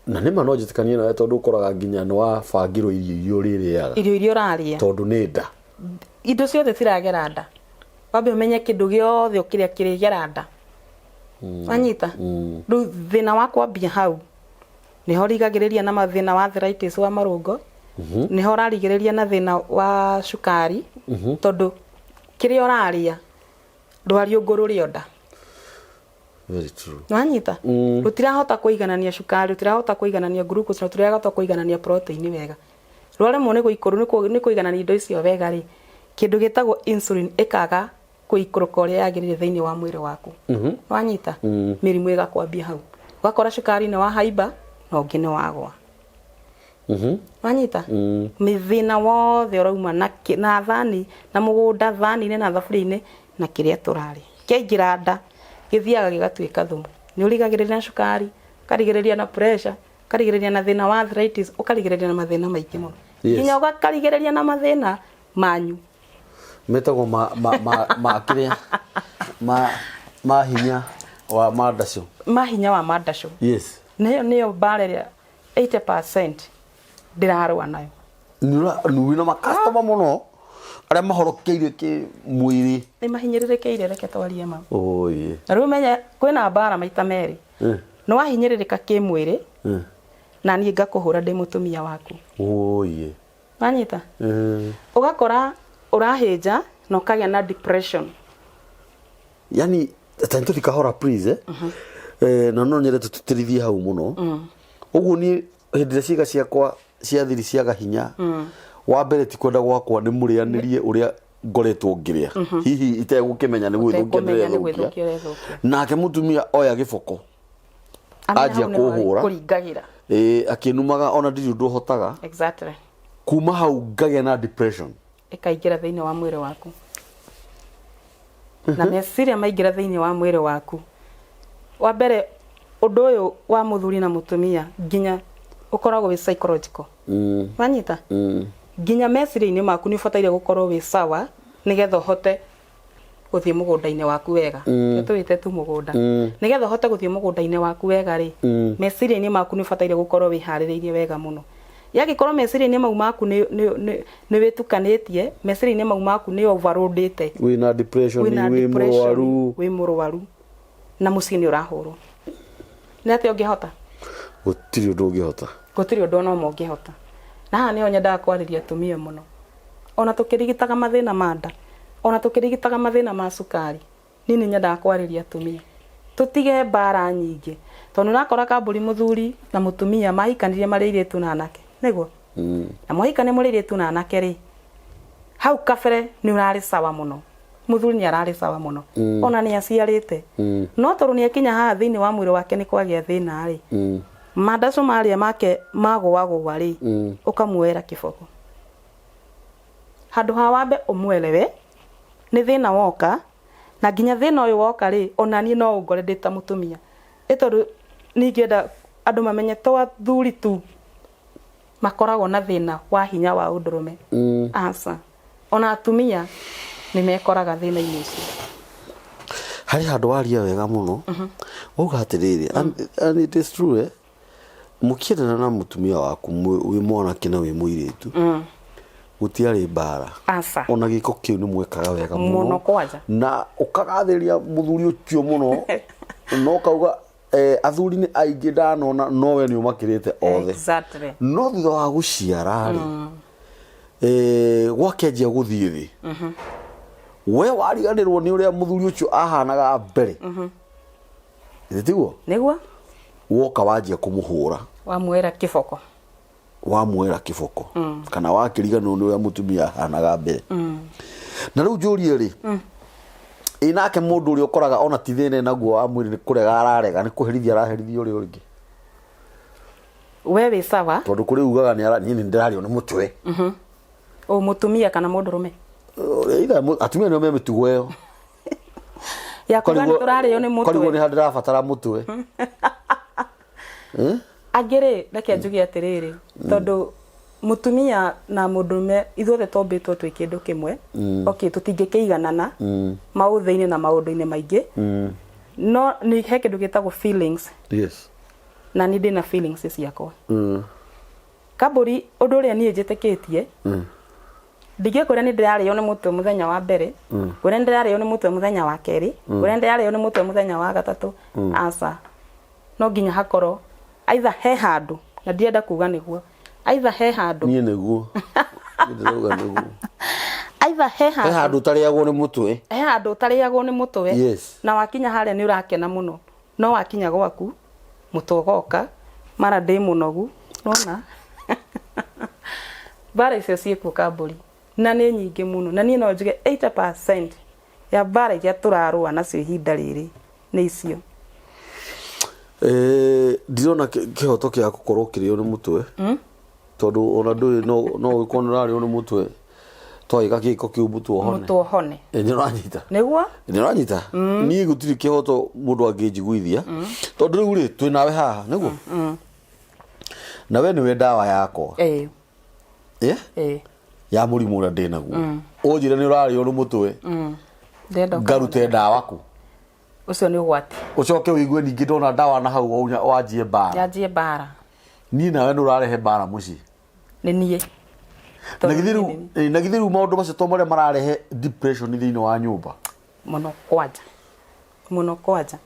S1: na nĩma no njĩtĩkanie nawe, tondũ ũkoraga nginya nĩ wabangĩrwo irio iria ũrĩrĩaga.
S2: Irio iria ũrarĩa.
S1: Tondũ nĩ nda.
S2: Indo ciothe ciragera nda. Wambe ũmenye kĩndũ gĩothe ũkĩrĩa kĩrĩgera nda. Wanyita? Rĩu thĩna wa kwambia hau nĩho ũrigagĩrĩria na mathĩna wa arthritis wa marũngo, nĩho ũrarigĩrĩria na thĩna wa cukari, tondũ kĩrĩa ũrarĩa rwariũngũ rũrĩ o nda.
S1: Very true.
S2: Wanyita? Rũtirahota kũiganania cukari, rũtirahota kũiganania glucose, na rũtirahota kũiganania protein wega. Rwaremwo nĩ gũikũrũ nĩ kũiganania indo icio wega rĩ, kĩndũ gĩtagwo insulin ĩkaga kũikũrũka ũrĩa yagĩrĩire thĩinĩ wa mwĩrĩ waku. Wanyita? Mĩrimũ ĩgakwambia hau. Ũgakora cukari nĩ wahaimba na ũngĩ nĩ wagwa. Wanyita? Thĩna wothe ũrauma na na thani, na mũgũnda, thani-inĩ na thaburia-inĩ na kĩrĩa tũrarĩa. Kĩaingĩra nda gĩthiaga gĩgatuĩka thumu. Nĩ ũrigagĩrĩria na cukari, ũkarigĩrĩria na pressure, ũkarigĩrĩria na thĩna wa arthritis, ũkarigĩrĩria na mathĩna maingĩ mũno. Nginya ũgakarigĩrĩria na mathĩna manyu.
S1: Metagwo ma ma ma ma kĩrĩa ma ma hinya wa mandacũ.
S2: Ma hinya wa mandacũ.
S1: Yes.
S2: Nĩyo nĩyo mbara ĩrĩa 80% ndĩrarũa nayo.
S1: Nĩ wĩna makastoma mũno arĩa mahorokeire kĩ mwĩrĩ.
S2: Nĩ mahinyĩrĩrĩkĩire, reke twarie ma.
S1: Oye.
S2: Na rĩu menye kwĩna mbara maita merĩ. Nĩ wahinyĩrĩrĩka kĩmwĩrĩ na niĩ ngakũhũra ndĩ mũtumia waku.
S1: Oye.
S2: Wanyita? Ũgakora ũrahĩnja na ũkagĩa na depression.
S1: Yani ta nĩtũthi kahora please, eh? Eh, na no nyende tũtĩtĩrithie hau mũno. Ũguo niĩ hĩndĩ ĩrĩa ciĩga ciakwa cia thiri ciaga hinya, wa mbere ti kwenda gwakwa nĩ mũrĩanĩrie ũrĩa ngoretwo ngĩrĩa, hihi itegũkĩmenya nĩ gwĩthũkia.
S2: Ũtekũmenya nĩ
S1: ndĩrethũkia.
S2: Gwĩthũkia ũrethũkia.
S1: Nake mũtumia oya gĩboko
S2: Amenya
S1: anjia
S2: hau nĩho
S1: kũhũra.
S2: kũringagĩra.
S1: Ĩĩ, akĩnumaga ona ndirĩ ũndũ hotaga. Kuma hau ngagĩa na depression.
S2: Ĩkaingĩra thĩinĩ wa mwĩrĩ waku, na meciria maingĩra thĩinĩ wa mwĩrĩ waku, wa mbere ũndũ ũyũ wa mũthuri na mũtumia nginya ũkoragwo wĩ psychological. Wanyita? Nginya meciria-inĩ maku nĩ ũbataire gũkorwo wĩ sawa nĩgetha ũhote gũthiĩ mũgũnda-inĩ waku wega. Tũwĩte tu mũgũnda. Nĩgetha ũhote gũthiĩ mũgũnda-inĩ waku wega rĩ, meciria-inĩ maku nĩ ũbataire gũkorwo wĩharĩrĩirie wega mũno. Yangĩkorwo meciria-inĩ mau maku nĩ wĩtukanĩtie, meciria-inĩ mau maku nĩ overloadĩte,
S1: wĩna depression,
S2: wĩna
S1: wĩ
S2: depression,
S1: mũrwaru,
S2: wĩ mũrwaru na mũciĩ nĩ ũrahũrwo, nĩ atĩa ũngĩhota?
S1: Gũtirĩ ũndũ ũngĩhota.
S2: Gũtirĩ ũndũ ona ũmwe ũngĩhota. Na haha nĩho nyendaga kwarĩria atumia mũno. Ona tũkĩrigitaga mathĩna ma nda, ona tũkĩrigitaga mathĩna ma cukari, niĩ nĩ nyendaga kwarĩria atumia tũtige mbara nyingĩ, tondũ nĩ ũrakora kambũri mũthuri na mũtumia mahikanirie marĩ airĩtu na anake, nĩguo? Na mwahikania mũrĩ airĩtu na anake rĩ, hau kabere nĩ ũrarĩ sawa mũno, mũthuri nĩ ararĩ sawa mũno, ona nĩ aciarĩte, no tondũ nĩ akinya haha thĩinĩ wa mwĩrĩ wake nĩ kwagĩa thĩna rĩ, mandaco marĩa make magũagũa rĩ, ũkamuoera kĩboko handũ ha wambe ũmwelewe nĩ thĩna woka. Na nginya thĩna ũyũ woka rĩ, ona niĩ no ũngore ndĩ ta mũtumia, ĩ tondũ niĩ ingĩenda andũ mamenye to athuri tu makoragwo na thĩna wa hinya wa ũndũrũme. Aca, ona atumia nĩ mekoraga thĩna-inĩ ũcio.
S1: Harĩ handũ waria wega mũno, wauga atĩrĩrĩ, and it is true, eh? Mũkĩendana na mũtumia waku wĩ mwanake na wĩ mũirĩtu, gũtiarĩ mbara.
S2: Aca.
S1: Ona gĩko kĩu nĩ mwekaga wega mũno.
S2: Mũno kwanja.
S1: Na ũkagathĩrĩria mũthuri ũcio mũno na ũkauga, athuri nĩ aingĩ ndanona, no we nĩ ũmakĩrĩte othe. No thutha wa gũciara rĩ, gwakĩanjia gũthiĩ thĩ, we wariganĩrwo nĩ ũrĩa mũthuri ũcio ahanaga mbere. Ĩthĩ tiguo?
S2: Nĩguo.
S1: Woka wanjia kũmũhũra.
S2: Wamuoera kĩboko.
S1: Wamuoera kĩboko kana wakĩriganĩrwo nĩ ũrĩa mũtumia ahanaga mbere. Na rĩu njũrie rĩ, ĩ nake mũndũ ũrĩa ũkoraga ona ti thĩna naguo wa mwĩrĩ, nĩ kũrega ararega, nĩ kũherithia araherithia ũrĩa ũngĩ?
S2: We wĩ sawa.
S1: Tondũ kũrĩ ugaga nĩ niĩ nĩ ndĩrarĩo nĩ mũtwe.
S2: O mũtumia kana mũndũrũme?
S1: Either atumia nĩo me mĩtugo ĩyo.
S2: Ya kuga nĩ tũrarĩo nĩ
S1: Karigwo nĩ
S2: mũtwe.
S1: ha ndĩrabatara mũtwe.
S2: Angĩ rĩ, reke njuge atĩrĩrĩ, tondũ mũtumia na mũndũrũme ithuothe tũmbĩtwo twĩ kĩndũ kĩmwe. Okay, tũtingĩkĩiganana maũthĩ-inĩ na maũndũ-inĩ maingĩ. No nĩ he kĩndũ gĩtagwo feelings. Na niĩ ndĩna feelings ciakwa. Kambũri ũndũ ũrĩa niĩ njĩtĩkĩtie, ndingĩkwĩra nĩ ndĩrarĩo nĩ mũtwe mũthenya wa mbere, ngwĩre nĩ ndĩrarĩo nĩ mũtwe mũthenya wa kerĩ, ngwĩre nĩ ndĩrarĩo nĩ mũtwe mũthenya wa gatatũ. Aca, no nginya hakorwo either he handũ, na ndirenda kuga nĩguo, either he handũ.
S1: Niĩ nĩguo. Niĩ ndĩrauga nĩguo.
S2: Either he
S1: He
S2: handũ.
S1: Handũ ũtarĩagwo nĩ mũtwe.
S2: He handũ ũtarĩagwo nĩ mũtwe. Na wakinya harĩa nĩ ũrakena mũno, no wakinya gwaku mũtwe ũgoka mara ndĩ mũnogu. Nona mbara icio ciĩkuo, Kambũri, na nĩ nyingĩ mũno, na niĩ no njuge 80% ya mbara iria tũrarũa nacio ihinda rĩrĩ nĩ icio.
S1: Ndirona kĩhoto gĩa gũkorwo ũkĩrĩo nĩ mũtwe, tondũ ona ndũĩ no ũgĩkorwo nĩ ũrarĩo nĩ mũtwe, twagĩka gĩko kĩu mũtwe ũhone.
S2: Mũtwe ũhone.
S1: Nĩ ũranyita?
S2: Nĩguo.
S1: Nĩ ũranyita? Niĩ gũtirĩ kĩhoto mũndũ angĩnjiguithia, tondũ rĩu rĩ, twĩ nawe haha nĩguo, na we nĩwe ndawa yakwa. Yeah?
S2: Ĩĩ.
S1: Ya mũrimũ ũrĩa ndĩ naguo. Ũnjĩre nĩ ũrarĩo nĩ mũtwe,
S2: Ndĩrenda
S1: ngarute ndawa kũ?
S2: Ũcio nĩ ũgwati.
S1: Ũcoke ũigue ningĩ ndona ndawa na hau wanjie mbara.
S2: Yanjie mbara.
S1: Niĩ nawe nĩ ũrarehe mbara mũciĩ.
S2: Nĩ niĩ.
S1: Na githĩ rĩu na githĩ rĩu maũndũ macio to marĩa mararehe depression thĩinĩ wa nyũmba?
S2: Mũno kwanja, mũno kwanja.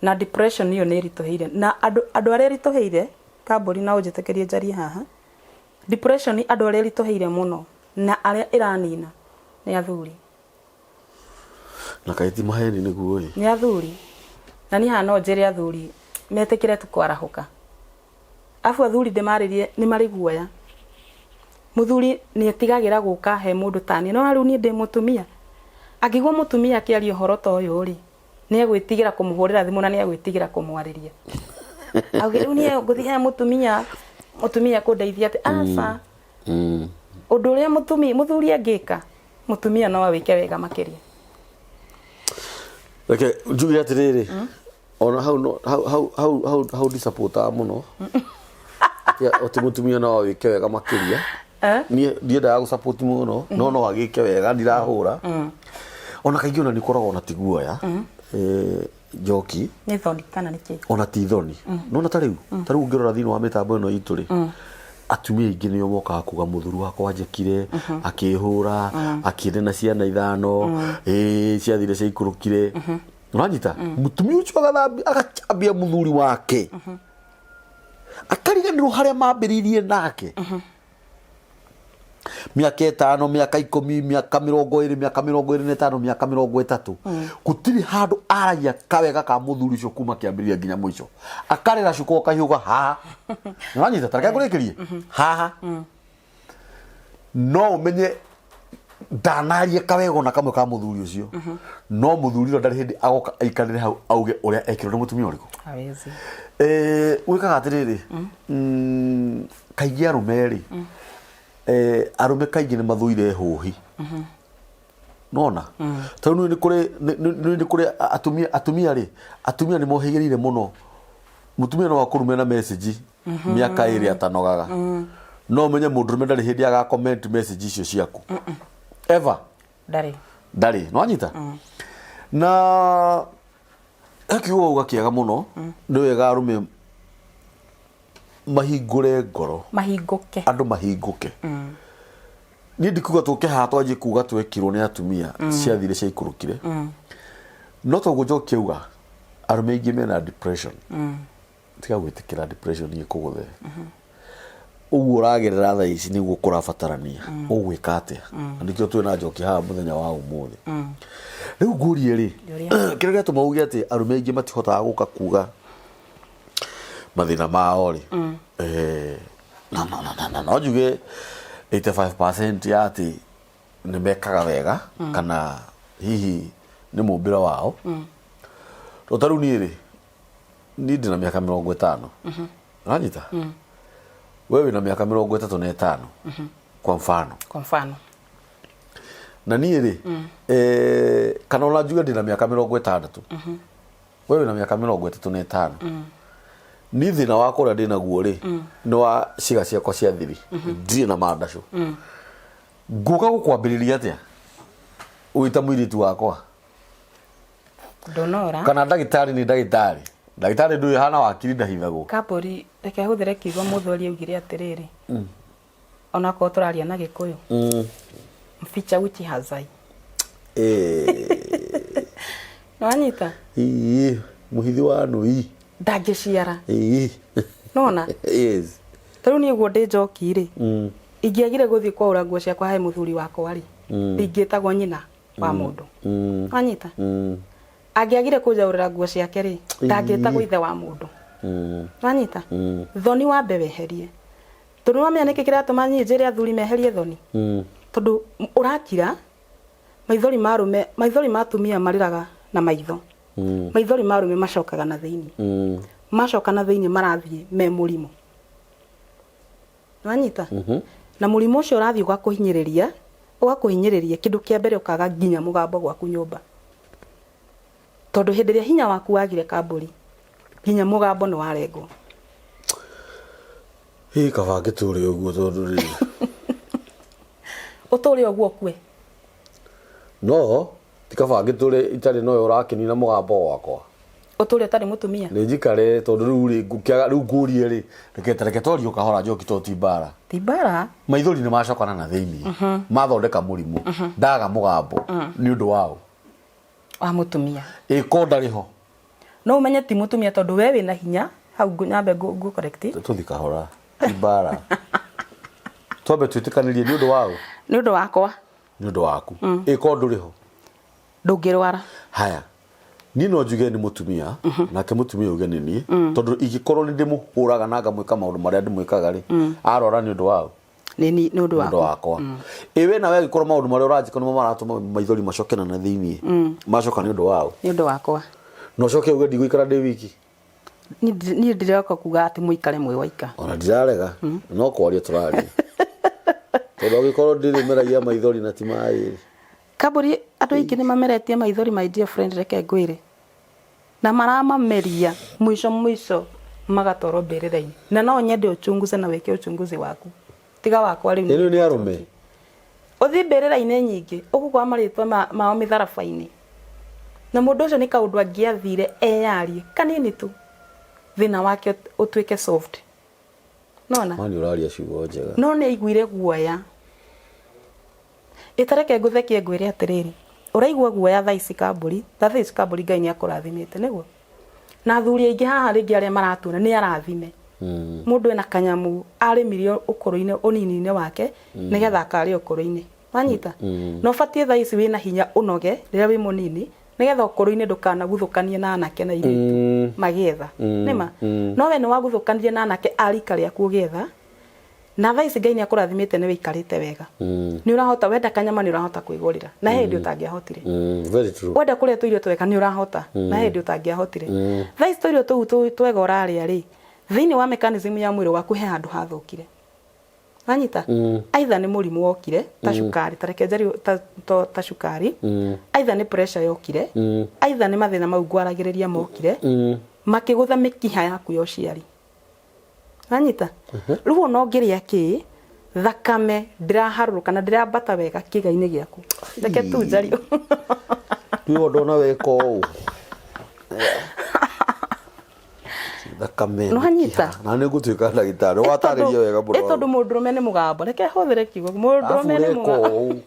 S2: Na depression ĩyo nĩ ĩritũhĩire na andũ arĩa ĩritũhĩire, Kambũri, na ũnjĩtĩkĩrie njarie haha. Depression, andũ arĩa ĩritũhĩire mũno na arĩa ĩranina nĩ athuri.
S1: Na kaĩ ti maheni nĩguo ĩ?
S2: Nĩ athuri. Na niĩ haha no njĩre athuri metĩkĩre tu kwarahũka. Abu athuri ndĩmarĩrie nĩ marĩ guoya. Mũthuri nĩ etigagĩra gũka he mũndũ ta niĩ. No rĩu niĩ ndĩ mũtumia. Angĩigua mũtumia akĩaria ũhoro ta ũyũ rĩ, nĩ egwĩtigĩra kũmũhũrĩra thimũ na nĩ egwĩtigĩra kũmwarĩria. Auge rĩu niĩ ngũthiĩ he mũtumia, mũtumia ekũndeithia atĩa? Aca. Ũndũ ũrĩa mũtumia, mũthuri angĩka, mũtumia no awĩke wega makĩria.
S1: Reke njuge atĩrĩrĩ, ona hau no hau hau hau hau hau ndisupportaga mũno atĩ mũtumia no awĩke wega makĩria.
S2: Eh?
S1: Niĩ ndiendaga gũsupport mũno, no no agĩke wega, ndirahũra. Ona kaingĩ ona nĩ ũkoragwo na ti guoya, njoki.
S2: Nĩ thoni kana nĩ kĩ?
S1: Ona ti thoni. Nona ta rĩu ũngĩrora thĩinĩ wa mĩtambo ĩno itũ rĩ, atumia aingĩ nĩo mokaga kuga mũthuri wakwa anjĩkire, akĩhũra, akĩnena ciana 5, ĩĩ ciathire ciaikũrũkire. Ũranyita? Mũtumia ũcio agathambia, agacambia mũthuri wake, akariganĩrwo harĩa mambĩrĩirie nake mĩaka 5, mĩaka 10, mĩaka 20, mĩaka 25, mĩaka 30. Gũtirĩ handũ aragia kawega ka mũthuri ũcio kuma kĩambĩrĩria nginya mũico. Akarĩra cuka ũkahiũga haha. Nĩwanyita? Ta reke ngũrĩkĩrie haha. No ũmenye ndanaria kawega ona kamwe ka mũthuri ũcio, no mũthuri ũcio ndarĩ hĩndĩ agoka aikarĩre hau auge ũrĩa ekirwo nĩ mũtumia ũrĩkũ.
S2: Hawezi.
S1: Wĩkaga atĩrĩrĩ, kaingĩ arũme rĩ, arũme kaingĩ nĩ mathũire hũhi. Nona tondũ nĩ kũrĩ nĩ kũrĩ atumia rĩ, atumia nĩ mohĩgĩrĩire mũno. Mũtumia no akũrume na message mĩaka 2 atanogaga, no ũmenye mũndũrũme ndarĩ hĩndĩ aga comment message icio ciaku ever.
S2: Ndarĩ.
S1: Ndarĩ. Nĩwanyita? Na he kiugo wauga kĩega mũno, nĩ wega arũme mahingũre ngoro.
S2: Mahingũke.
S1: Andũ mahingũke. Niĩ ndikuga tũke haha twanjie kuga twekirwo nĩ atumia ciathire ciaikũrũkire, no toguo Njoki auga, arũme aingĩ mena depression. Tiga gwĩtĩkĩra depression ĩkũgũthe. Ũguo ũragerera thaa ici nĩguo kũrabatarania ũgwĩka atĩa, na nĩkĩo twĩna Njoki haha mũthenya wa ũmũthĩ. Rĩu ngũrie rĩ, kĩrĩa gĩatũma uge atĩ arũme aingĩ matihotaga gũka kuga mathĩna mao rĩ, na no njuge 85% ya atĩ nĩ mekaga wega, kana hihi nĩ mũmbĩre wao. To ta rĩu niĩ rĩ, niĩ ndĩna mĩaka 50. Ũranyita? We wĩna mĩaka 35 kwa mfano.
S2: Kwa mfano.
S1: Na niĩ rĩ, kana ona njuge ndĩna mĩaka 60, we wĩna mĩaka 35. Niĩ thĩna wakwa ũrĩa ndĩnaguo rĩ, nĩ wa ciĩga ciakwa cia thiri, ndirĩ na mandacũ. Ngũka gũkwambĩrĩria atĩa wĩ ta mũirĩtu wakwa?
S2: Ndũnora.
S1: Kana ndagĩtarĩ nĩ ndagĩtarĩ. Ndagĩtarĩ ndũĩ hana wakiri ndahithagwo.
S2: Kambũri, reke hũthĩre kiugo mũthuri augire atĩrĩrĩ. Onakorwo tũraria na Gĩkũyũ. Mficha uchi hazai. Nĩwanyita?
S1: Ĩĩ, mũhithi wa nũi.
S2: Ndangĩciara.
S1: Ĩĩ.
S2: Nona?
S1: Yes.
S2: Ta rĩu niĩ ũguo ndĩ njoki rĩ, ingĩagire gũthiĩ kwaũra nguo ciakwa he mũthuri wakwa rĩ, ndingĩtagwo nyina wa mũndũ. Wanyita? Angĩagire kũnjaũrĩra nguo ciake rĩ, ndangĩtagwo ithe wa mũndũ. Wanyita? Thoni wambe weherie. Tondũ nĩwamenya nĩkĩ kĩratũma niĩ njĩre athuri meherie thoni? Tondũ ũrakira, maithori ma arũme, maithori ma atumia marĩraga na maitho. Maithori ma arũme macokaga na thĩinĩ. Macoka na thĩinĩ marathiĩ me mũrimũ. Nĩwanyita? Na mũrimũ ũcio ũrathiĩ ũgakũhinyĩrĩria, ũgakũhinyĩrĩria, kĩndũ kĩa mbere ũkaga nginya mũgambo gwaku nyũmba. Tondũ hĩndĩ ĩrĩa hinya waku wagire kambũri, nginya mũgambo nĩ warengwo.
S1: Ĩ kaba ngĩtũre ũguo tondũ rĩrĩ.
S2: Ũtũre ũguo ũkue.
S1: No ti kaba ngĩtũre itarĩ na ũyũ ũrakĩnina mũgambo wakwa.
S2: Ũtũre ũtarĩ mũtumia.
S1: Nĩ njikare tondũ rĩu rĩ ngũkĩaga rĩu ngũrie rĩ reke ta reke twarie o kahora Njoki to ti mbara.
S2: Ti mbara.
S1: Maithori nĩ macokana na thĩinĩ mathondeka mũrimũ ndaga mũgambo nĩ ũndũ wa ũ?
S2: Wa mũtumia.
S1: Ĩ ko ndarĩ ho.
S2: No ũmenye ti mũtumia tondũ we wĩna hinya hau nyambe ngũ correct.
S1: Tũthi kahora ti mbara. Twambe twĩtĩkanĩrie nĩ ũndũ wa ũ?
S2: Nĩ ũndũ wakwa.
S1: Nĩ ũndũ waku. Ĩ ko ndũrĩ ho?
S2: Ndũngĩrwara.
S1: Haya. Niĩ no njuge nĩ mũtumia nake mũtumia auge nĩ niĩ tondũ ingĩkorwo nĩ ndĩmũhũraga na ngamwĩka maũndũ marĩa ndĩmwĩkaga rĩ arwara nĩ ũndũ wa ũ?
S2: Nĩ ni nĩ ũndũ
S1: Nĩ ũndũ
S2: waku.
S1: wakwa. Ĩ we nawe angĩkorwo maũndũ marĩa ũranjĩka nĩmo maratũma maithori macoke na thĩinĩ macoka nĩ ũndũ wa ũ?
S2: Nĩ ũndũ wakwa.
S1: Na ũcoke uge ndigũikara ndĩ wiki.
S2: Niĩ ndiroka kuga atĩ mũikare mwĩ waika.
S1: Ona ndirarega no kwaria tũraria. Tondũ angĩkorwo ndĩrĩmeragia maithori na ti maĩ rĩ.
S2: Kambũri andũ aingĩ nĩ mameretie maithori my dear friend reke ngwĩre. Na maramameria mũico mũico magatwarwo mbĩrĩra-inĩ. Na no nyende uchunguze na wĩke uchunguzi waku. Tiga wakwa rĩu.
S1: Ĩno nĩ arũme.
S2: Ũthiĩ mbĩrĩra-inĩ nyingĩ ũgũkora marĩtwa mao mĩtharaba-inĩ. Na mũndũ ũcio nĩ kaũndũ angĩathire eyarie kanini tu thĩna wake ũtuĩke solved. Nona?
S1: Mani ũraria ciugo njega.
S2: No nĩ aiguire guoya. Ĩtareke ngũthekie ngwĩre atĩrĩrĩ, ũraigua guoya thaa ici kambũri, ta thaa ici kambũri Ngai nĩ akũrathimĩte nĩguo? Na athuri aingĩ haha rĩngĩ arĩa maratuona nĩ arathime. Mũndũ ena kanyamũ arĩmire ũkũrũ-inĩ ũnini-inĩ wake nĩgetha akarĩa ũkũrũ-inĩ. Wanyita? Na ũbatiĩ thaa ici wĩna hinya ũnoge rĩrĩa wĩ mũnini nĩgetha ũkũrũ-inĩ ndũkanaguthũkanie na anake na airĩtu magĩetha. Nĩma? No we nĩ waguthũkanirie na anake a rika rĩaku ũgĩetha na thaa ici Ngai nĩ akũrathimĩte nĩ wĩikarĩte wega. Nĩ ũrahota wenda kanyama nĩ ũrahota kwĩgũrĩra na he hĩndĩ ũtangĩahotire.
S1: Very true.
S2: Wenda kũrĩa tũirio twega nĩ ũrahota na he hĩndĩ ũtangĩahotire. Thaa ici tũirio tũu twega ũrarĩa rĩ, thĩinĩ wa mechanism ya mwĩrĩ waku he handũ hathũkire. Wanyita? Either nĩ mũrimũ wokire ta cukari, ta reke njarie ta cukari, either nĩ pressure yokire, either nĩ mathĩna mau ngwaragĩrĩria mokire, makĩgũtha mĩkiha yaku ya ũciari. Wanyita? Rĩu ona ũngĩrĩa kĩ, thakame ndĩraharũrũka na ndĩrambata wega kĩga-inĩ gĩaku. Reke tu njarie.
S1: Ndiũĩ ndona weka ũũ. Thakame.
S2: Nĩwanyita?
S1: mĩkiha. Na nĩ ngũtuĩka ndagĩtarĩ. Watarĩria wega mũno.
S2: Ĩ tondũ mũndũrũme nĩ mũgambo. Reke hũthĩre kiugo. Mũndũrũme nĩ
S1: Arabu ũreka
S2: mũgambo.
S1: ũũ.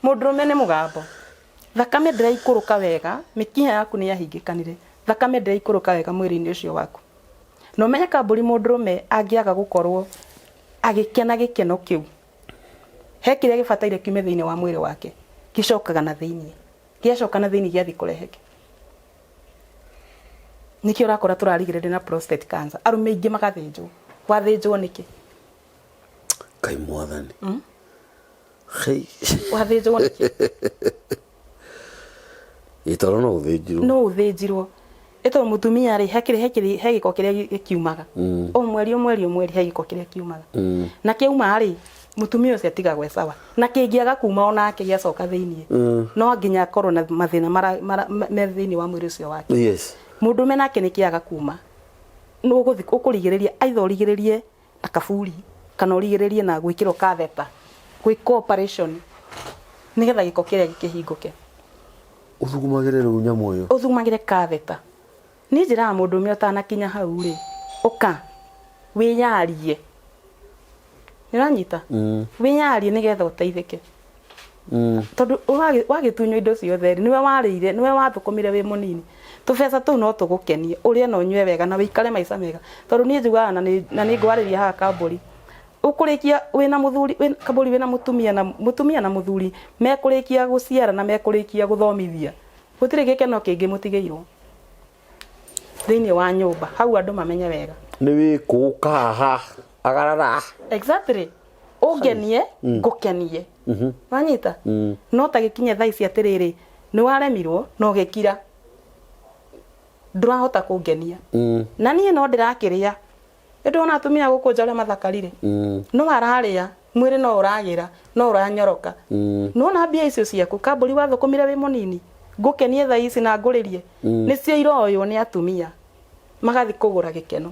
S2: Mũndũrũme nĩ mũgambo. Thakame ndĩraikũrũka wega, mĩkiha yaku nĩ yahingĩkanire. Thakame ndĩraikũrũka wega mwĩrĩ-inĩ ũcio waku. Na ũmenye kambũri mũndũrũme angĩaga gũkorwo agĩkena gĩkeno kĩu, he kĩrĩa gĩbataire kiume thĩinĩ wa mwĩrĩ wake, gĩcokaga na thĩinĩ. Gĩacoka na thĩinĩ gĩathiĩ kũrehe kĩ? Nĩkĩo ũrakora tũrarigĩrĩria na prostate cancer. Arũme aingĩ magathĩnjwo. Wathĩnjwo nĩkĩ?
S1: Ngai mwathani. Hei.
S2: Wathĩnjwo nĩkĩ?
S1: Ĩ tondũ no ũthĩnjirwo.
S2: No ũthĩnjirwo. Ĩ tondũ mũtumia rĩ, he kĩrĩ, he kĩrĩ, he gĩko kĩrĩa gĩkiumaga. O mweri, o mweri, o mweri he gĩko kĩrĩa kiumaga. Na kĩauma rĩ, mũtumia ũcio atigagwo e sawa. Na kĩngĩaga kuma onake gĩacoka thĩiniĩ, no nginya akorwo na mathĩna mara, mara, me thĩiniĩ wa mwĩrĩ ũcio wake.
S1: Yes.
S2: Mũndũrũme nake nĩ kĩaga kuma, nĩ ũgũthi, ũkũrigĩrĩria, either ũrigĩrĩrie na kaburi, kana ũrigĩrĩrie na gwĩkĩrwo catheter, gwĩkwo operation, nĩgetha gĩko kĩrĩa gĩkĩhingũke.
S1: Ũthugumagĩre rĩu nyamũ ĩyo.
S2: Ũthugumagĩre katheta. Niĩ njĩraga mũndũ ũmwe ũtanakinya hau rĩ, ũka wĩyarie. Nĩũranyita? Wĩyarie nĩgetha ũteithĩke. Tondũ wagĩtunywo indo ciothe rĩ, nĩwe warĩire, nĩwe wathũkũmire wĩ mũnini. Tũbeca tũu no tũgũkenie, ũrĩe na ũnyue wega na wĩikare maica mega. Tondũ niĩ njugaga na nĩ ngwarĩria haha Kambũri, ũkũrĩkia wĩna mũthuri, Kambũri wĩna mũtumia na mũtumia na mũthuri mekũrĩkia gũciara na mekũrĩkia gũthomithia, gũtirĩ gĩkeno kĩngĩ mũtigĩirwo thĩinĩ wa nyũmba. Hau andũ mamenye wega.
S1: Nĩ wĩkũũka haha agarara.
S2: Exactly. Ũngenie, ngũkenie. Wanyita? No ta gĩkinye thaa ici atĩrĩrĩ, nĩ waremirwo na ũgĩkira. Ndũrahota kũngenia. Na niĩ no ndĩrakĩrĩa. Nĩ ndĩrona atumia gũkũ nja ũrĩa mathakarire. No ararĩa, mwĩrĩ no ũragĩra, no ũranyoroka. Nĩwona mbia icio ciaku, kambũri wathũkũmire wĩ mũnini, ngũkenie thaa ici na ngũrĩrie, nĩcio iroywo nĩ atumia magathiĩ kũgũra gĩkeno.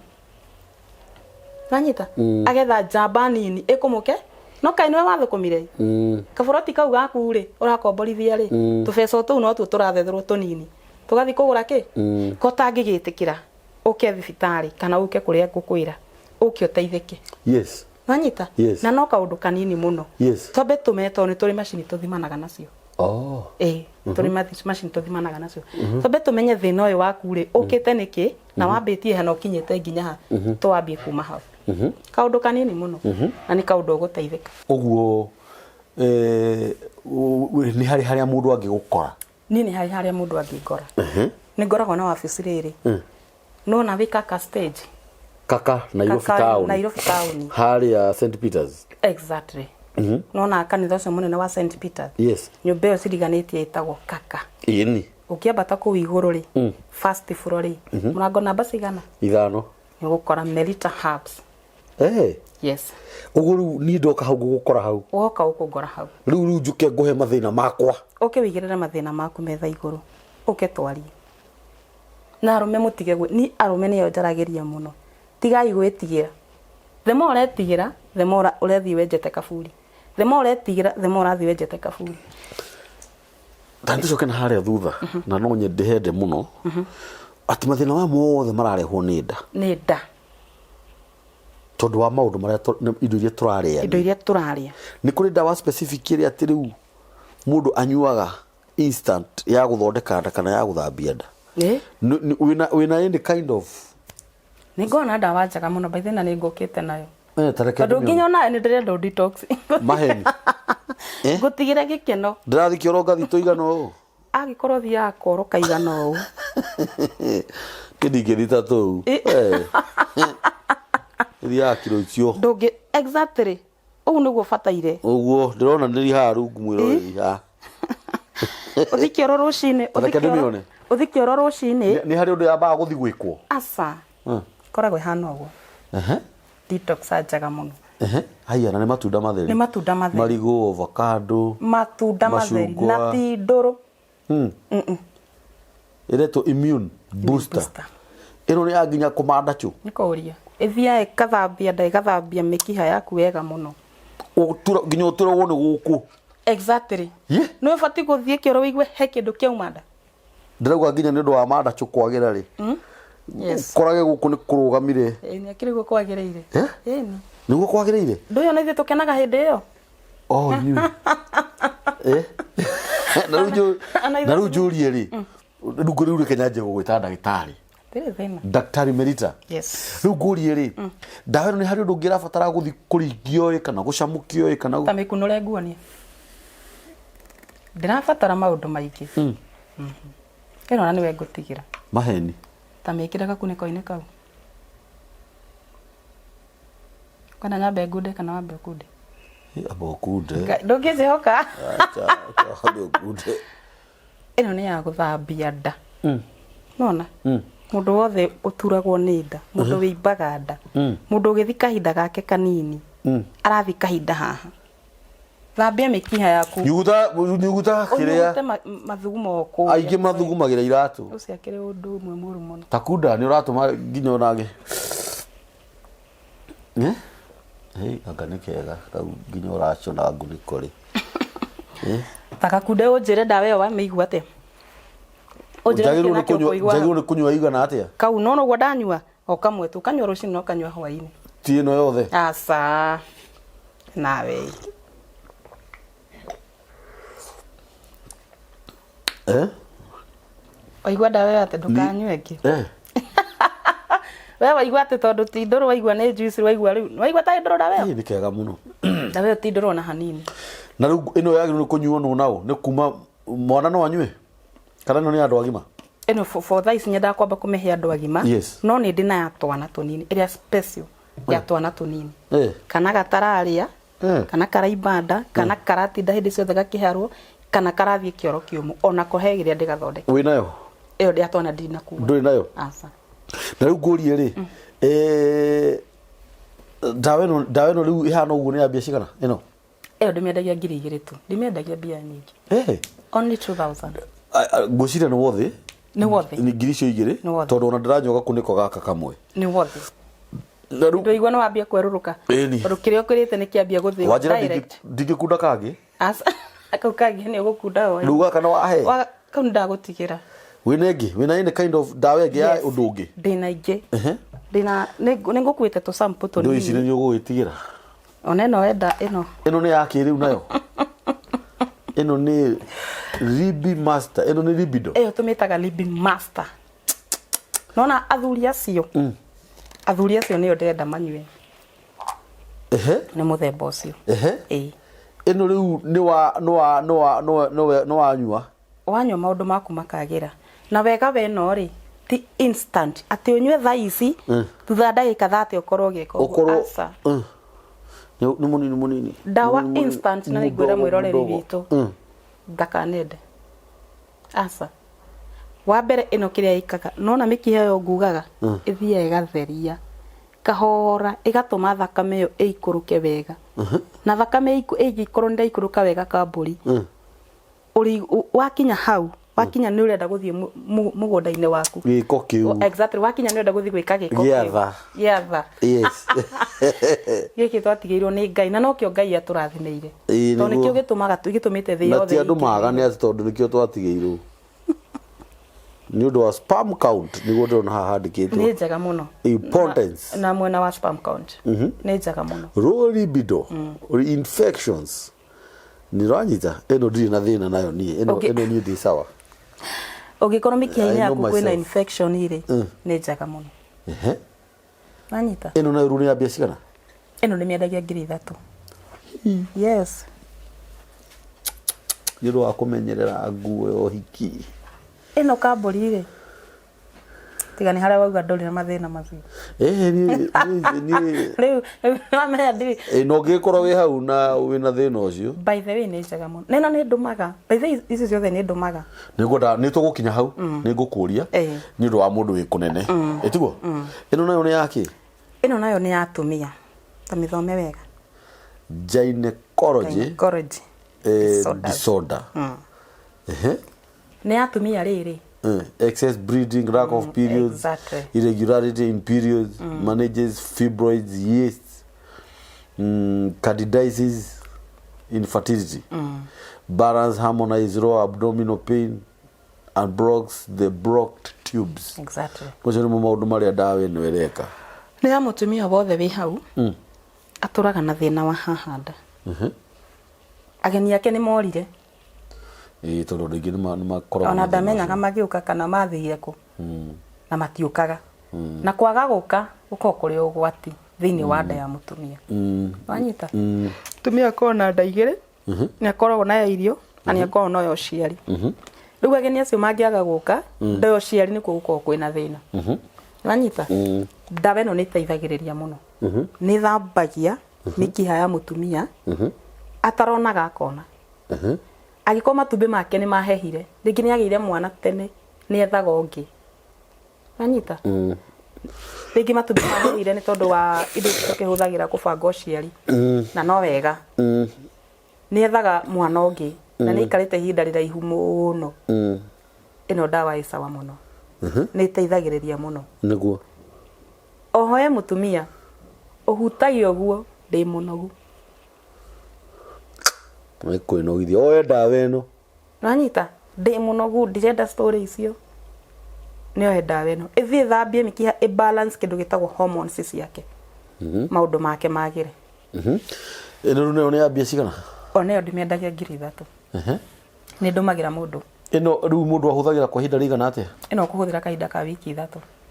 S2: Wanyita? Agetha njamba nini ĩkũmũke, no kaĩ nĩwe wathũkũmire? Kaboroti kau gaku rĩ, ũrakomborithia rĩ, tũbeca o tũu notuo tũrathethũrwo tũnini. Tũgathiĩ kũgũra kĩ? Ko ũtangĩgĩtĩkĩra ũke thibitarĩ kana ũke kũrĩa ngũkwĩra, ũke ũteithĩke.
S1: Yes.
S2: Wanyita?
S1: Yes.
S2: Na no kaũndũ kanini mũno.
S1: Yes.
S2: Twambe tũmenye tondũ nĩ tũrĩ macini tũthimanaga nacio.
S1: Oh.
S2: Ĩĩ, tũrĩ macini tũthimanaga nacio. Twambe tũmenye thĩna ũyũ waku rĩ, ũkĩte nĩkĩ na wambĩtie ha na ũkinyĩte nginya ha. Tũwambie kuma hau. Kaũndũ kanini mũno na nĩ kaũndũ ũgũteithĩka.
S1: Ũguo nĩ harĩ harĩa mũndũ angĩgũkora?
S2: Niĩ nĩ harĩ harĩa mũndũ angĩngora. Nĩ ngoragwo na wabici rĩrĩ. Nĩwona wĩ Kaka stage?
S1: Kaka, Nairobi
S2: Kaka,
S1: town.
S2: Nairobi town.
S1: Harĩa St Peters.
S2: Exactly. Nĩwona kanitha ũcio mũnene wa St Peters?
S1: Yes.
S2: Nyũmba ĩyo ciriganĩtie ĩtagwo Kaka.
S1: Ĩni.
S2: Ũkĩambata kũu igũrũ rĩ, first floor rĩ, mũrango namba cigana?
S1: 5.
S2: Nĩ ũgũkora Melita Herbs.
S1: Eh.
S2: Yes.
S1: Ũguo rĩu niĩ ndoka hau ngũgũkora hau.
S2: Woka ũkũngora hau.
S1: Rĩu rĩu njũke ngũhe mathĩna makwa.
S2: Ũke wĩigĩrĩre mathĩna maku metha igũrũ. Ũke twarie. Na arũme mũtige gwĩ, niĩ arũme nĩo njaragĩria mũno. Tigai gwĩtigĩra. The more ũretigĩra, the more ũrathiĩ wenjete kaburi. The more ũretigĩra, the more ũrathiĩ wenjete kaburi.
S1: Ta nĩtũcoke na harĩa thutha, na no nyende hende mũno, atĩ mathĩna maya mothe mararehwo nĩ nda.
S2: Nĩ nda.
S1: Tondũ wa maũndũ marĩa indo iria tũrarĩa.
S2: Indo iria tũrarĩa.
S1: Nĩ kũrĩ ndawa specific ĩrĩa atĩ rĩu mũndũ anyuaga instant ya gũthondeka nda kana ya gũthambia nda.
S2: Ĩ?
S1: Wĩna any kind of
S2: Nĩ ngoragwo na ndawa njega mũno by the way na nĩ ngũkĩte nayo.
S1: Ta reke
S2: Tondũ
S1: ndĩmĩone.
S2: nginya onayo nĩ ndĩrenda ũ detox.
S1: Maheni.
S2: Ngũtigĩre gĩkeno.
S1: Ndĩrathiĩ kĩoro ngathi tũigana ũũ.
S2: Angĩkorwo ũthiaga koro kaigana ũũ.
S1: Niĩ ndingĩthiĩ ta tũu. Thiaga kiro icio.
S2: Ndũngĩ, exactly. Ũguo nĩguo ũbataire.
S1: Ũguo ndĩrona ndĩri haha rungu mwĩroreri haha.
S2: Ũthiĩ kĩoro rũcinĩ,
S1: Ta reke
S2: ũthiĩ kĩoro-
S1: ndĩmĩone.
S2: ũthiĩ kĩoro rũcinĩ.
S1: Nĩ harĩ ũndũ yambaga gũthiĩ gwĩkwo?
S2: Aca. Ĩkoragwo ĩhana ũguo. Detox njega mũno.
S1: Haiya, na nĩ matunda matheri.
S2: Nĩ matunda matheri.
S1: Marigũ, avocado,
S2: Matunda matheri na
S1: macungwa.
S2: ti ndũrũ.
S1: Ĩretwo immune booster.
S2: Booster.
S1: Ĩno nĩ ya nginya kũmanda chũ.
S2: Nĩ kũria. Ĩthiaga ĩgathambia nda, ĩgathambia mĩkiha yaku wega mũno.
S1: Ũtura, nginya ũturagwo nĩ gũkũ.
S2: Exactly.
S1: Ye?
S2: Nĩ ũbatiĩ gũthiĩ kĩoro wĩigue he kĩndũ kĩauma nda.
S1: Ndĩrauga nginya nĩ ũndũ wa manda chũ kwagĩra rĩ.
S2: Yes.
S1: Ũkorage gũkũ nĩ kũrũgamire.
S2: Ĩĩ, nĩ akĩrĩ guo kwagĩrĩire.
S1: Eh?
S2: Ĩni.
S1: Nĩguo kwagĩrĩire?
S2: Ndũyũ na ithuĩ tũkenaga hĩndĩ ĩyo.
S1: Oh, inyuĩ. Na rĩu
S2: Ana ithuĩ
S1: na rĩu njũrie rĩ, rĩu rĩu reke nyanjie gũgwĩta ndagĩtarĩ.
S2: Ndirĩ thĩna.
S1: Daktari Melita.
S2: Yes.
S1: Rĩu ngũrie rĩ, ndawa ĩno nĩ harĩ ũndũ ũngĩ ĩrabatara gũthiĩ kũringio ĩ, kana gũcamũkio ĩ, kana
S2: Ta mĩkunũre nguonie. Ndĩrabatara maũndũ maingĩ. Ĩno na nĩwe ngũtigĩra.
S1: Maheni.
S2: Ta mĩkĩre gakunĩko-inĩ kau. Kwenda nyambe ngunde kana wambe ũkunde?
S1: Ĩ, amba ũkunde.
S2: Ndũngĩnjĩhoka.
S1: Acha, acha, wambe ũkunde.
S2: Ĩno nĩ ya gũthambia nda. Nona? Mũndũ wothe ũturagwo nĩ nda, mũndũ wĩimbaga nda, mũndũ ũgĩthi kahinda gake kanini, arathi kahinda haha. Thambia mĩkiha yaku.
S1: Nyuguta, nyuguta kĩrĩa.
S2: Ũnyugute mathugumo kũrĩa.
S1: Aingĩ mathugumagĩra iratũ.
S2: Ũcio akĩrĩ ũndũ ũmwe mũru mũno.
S1: Ta kunda nĩ ũratũma nginya onage. Hey, anga nĩ kega kau nginya ũracũna ngunĩko rĩ.
S2: Ta gakunde ũnjĩre ndawa ĩyo wamĩigua atĩa? Ũnjĩre nĩkĩ
S1: Njagĩrĩirwo nĩ
S2: nakĩo
S1: kũnyua-
S2: ũkũigua
S1: njagĩrĩirwo nĩ kũnyua igana atĩa
S2: kau no noguo ndanyua o kamwe tu kanyua rũcinĩ na ũkanyua hwainĩ
S1: ti ĩno yothe
S2: aca nawe
S1: eh
S2: waigua ndawa ĩyo atĩ ndũkanyue ĩngĩ
S1: eh
S2: we waigua atĩ tondũ ti ndũrũ waigua nĩ juice waigua rĩu waigua tarĩ ndũrũ ndawa ĩyo
S1: Ĩ, nĩ kega mũno
S2: ndawa ĩyo ti ndũrũ ona hanini
S1: na rĩu ĩno yagĩrĩirwo nĩ kũnyuo nũ naũ nĩ kuma mwana no anyue kana ĩno nĩ ya andũ agima
S2: ĩno for thaa ici nyendaga kwamba kũmĩhe andũ agima
S1: Yes.
S2: no nĩ ndĩ na ya twana tũnini ĩrĩa special ya twana tũnini
S1: Eh.
S2: kana gatararĩa
S1: Eh.
S2: kana karaimba nda kana karatinda hĩndĩ ciothe gakĩharwo kana karathiĩ kĩoro kĩũmũ onako he gĩrĩa ndĩgathondeka
S1: wĩ nayo
S2: ĩyo ya twana ndinakua
S1: ndũrĩ nayo
S2: aca
S1: na rĩu ngũrie rĩ eh, ndawa ĩno ndawa ĩno rĩu ĩhana ũguo nĩ ya mbia cigana ĩno
S2: ĩyo ndĩmĩendagia 2000 tu ndimĩendagia mbia nyingĩ
S1: Eh,
S2: only 2000
S1: a- a- ngwĩciria nĩ wothe
S2: nĩ wothe
S1: nĩ 2000
S2: Nĩ wothe.
S1: tondũ ona ndĩranyua gakunĩko gaka kamwe
S2: nĩ wothe
S1: na rĩu
S2: ndũigua nĩ wambia kwerũrũka
S1: Ĩni.
S2: tondũ kĩrĩa ũkĩrĩte nĩ kĩambia gũthĩo
S1: wanjĩra
S2: direct
S1: ndingĩkunda kangĩ
S2: Aca, kau kangĩ nĩ ũgũkunda woe
S1: rĩu gaka nĩ wahe
S2: kau nĩ ndagũtigĩra
S1: wĩna ĩngĩ wĩna any kind of ndawa ĩngĩ ya
S2: Yes.
S1: ũndũ ũngĩ
S2: ndĩna ingĩ
S1: Ehe.
S2: ndĩna nĩ ngũkuĩte tũ sample
S1: ndũ ici
S2: tũnini
S1: nĩ ũgũgĩtigĩra
S2: ona ĩno wenda ĩno
S1: ĩno nĩ ya kĩrĩu nayo ĩno nĩ Libi master ĩno nĩ libido
S2: ĩyo tũmĩtaga libi master nona athuri acio athuri acio nĩo ndĩrenda manyue
S1: ehe
S2: nĩ mũthemba ũcio
S1: ehe
S2: ĩĩ
S1: ĩno rĩu nĩ wa nĩ wa nĩ wa nĩ wa- nĩ wa- nĩ wanyua
S2: wanyua maũndũ maku makagĩra na wega weno rĩ ti instant atĩ ũnyue thaa ici thutha wa ndagĩka 30 ũkorwo ũgĩka ũguo
S1: ũkorwo
S2: Aca.
S1: Mm. nĩ nĩ mũnini mũnini
S2: ndawa
S1: Mũnini, mũnini.
S2: instant na nĩngwĩra
S1: Mũdogo,
S2: mwĩroreri
S1: mũdogo.
S2: witũ
S1: Mm.
S2: ndakanende aca wa mbere ĩno kĩrĩa ĩkaga nona mĩkiha ĩyo ngugaga ĩthiaga ĩgatheria kahora ĩgatũma thakame ĩyo ĩikũrũke wega na thakame ĩngĩkorwo nĩ ĩraikũrũka wega kambũri
S1: Mm.
S2: ũrĩ wakinya hau wakinya nĩ ũrenda gũthiĩ mũgũnda-inĩ waku
S1: gĩko kĩu
S2: exactly wakinya nĩ ũrenda gũthiĩ gwĩka gĩko
S1: Gĩa
S2: kĩu.
S1: tha.
S2: gĩa tha
S1: yes
S2: gĩkĩ twatigĩirwo nĩ ngai na nokĩo ngai atũrathimĩire
S1: Ĩĩ,
S2: tondũ
S1: nĩguo.
S2: nĩkĩo gĩtũmaga gĩtũmĩte thĩ
S1: na
S2: yothe
S1: ti andũ
S2: ĩingĩhe.
S1: magane atĩ tondũ nĩkĩo twatigĩirwo nĩ ũndũ wa sperm count nĩguo ndĩrona haha handĩkĩtwo
S2: nĩ njega mũno
S1: Importance.
S2: na, na mwena wa sperm count nĩ njega mũno
S1: low libido infections nĩ ũranyita ĩno ndirĩ na thĩna nayo niĩ ĩno
S2: Ũngĩ-
S1: ĩno niĩ ndĩ sawa
S2: ũngĩkorwo mĩkiha-inĩ
S1: I know
S2: yaku kwĩna
S1: myself.
S2: infection rĩ nĩ njega mũno
S1: Ehe.
S2: wanyita
S1: ĩno nayo rĩu nĩ ya mbia cigana
S2: ĩno nĩ mĩendagia 3000 yes
S1: nĩ ũndũ wa kũmenyerera nguo ya ũhiki
S2: ĩno kambũri rĩ tiga nĩ harĩa wauga ndũrĩ na mathĩna macio
S1: ĩhĩ niĩ niĩ
S2: rĩu rĩu wamenya ndirĩ
S1: ĩ no ũngĩgĩkorwo wĩ hau na wĩna thĩna ũcio
S2: by the way nĩ njega mũno na ĩno nĩ ndũmaga by the way ici ciothe nĩ ndũmaga
S1: nĩ ngwenda nĩ tũgũkinya hau nĩ ngũkũria
S2: Ĩĩ.
S1: nĩ ũndũ wa mũndũ wĩ kũnene ĩtiguo ĩno nayo nĩ yakĩ
S2: ĩno nayo nĩ ya atumia ta mĩthome wega
S1: gynecology
S2: Gynecology
S1: eh,
S2: disorders.
S1: disorder Ehe.
S2: nĩ ya atumia rĩrĩ
S1: Eh, excess bleeding lack of periods
S2: exactly.
S1: irregularity in periods manages fibroids yeast candidiasis infertility balance harmonize lower abdominal pain and blocks the blocked tubes
S2: exactly
S1: macio nĩmo maũndũ marĩa ndawa ĩno ĩreka
S2: nĩ ya mũtumia wothe wĩ hau atũraga na thĩna wa haha nda ageni ake nĩ morire
S1: ĩĩ tondũ andũ aingĩ nĩmakoragwo
S2: ona
S1: na thĩna
S2: ndamenyaga magĩũka kana mathire kũ na matiũkaga na kwaga gũka gũkoragwo kũrĩ ũgwati thĩinĩ wa nda ya mũtumia wanyita mũtumia akoragwo na nda igĩrĩ nĩ akoragwo na ya irio na nĩ akoragwo na ya ũciari rĩu ageni acio mangĩaga gũka nda ya ũciari nĩkuo gũkoragwo kwĩna thĩna wanyita ndawa ĩno nĩ ĩteithagĩrĩria mũno nĩ ĩthambagia mĩkiha ya mũtumia ataronaga akona angĩkorwo matumbĩ make nĩ mahehire rĩngĩ nĩ agĩire mwana tene nĩ ethaga ũngĩ wanyita rĩngĩ matumbĩ mahehire nĩ tondũ wa indo ici tũkĩhũthagĩra kũbanga ũciari na no wega nĩ ethaga mwana ũngĩ na nĩ aikarĩte ihinda rĩraihu mũno ĩno ndawa ĩ sawa mũno nĩ ĩteithagĩrĩria mũno
S1: nĩguo
S2: oho he mũtumia ũhutagia ũguo ndĩ mũnogu
S1: nĩ kwĩnogithia oe ndawa ĩno
S2: nwanyita ndĩ mũnogu ndirenda story icio Nĩoe ndawa ĩno ĩthiĩ ĩthambie mĩkiha, ĩ balance kĩndũ gĩtagwo hormones ciake, maũndũ make magĩre.
S1: Ĩno rĩu nayo nĩ ya mbia cigana?
S2: Onayo ndĩmĩendagia 3000. Nĩ ndũmagĩra mũndũ.
S1: Ĩno rĩu mũndũ ahũthagĩra kwa ihinda rĩigana atĩa?
S2: Ĩno ũkũhũthĩra kahinda ka wiki 3.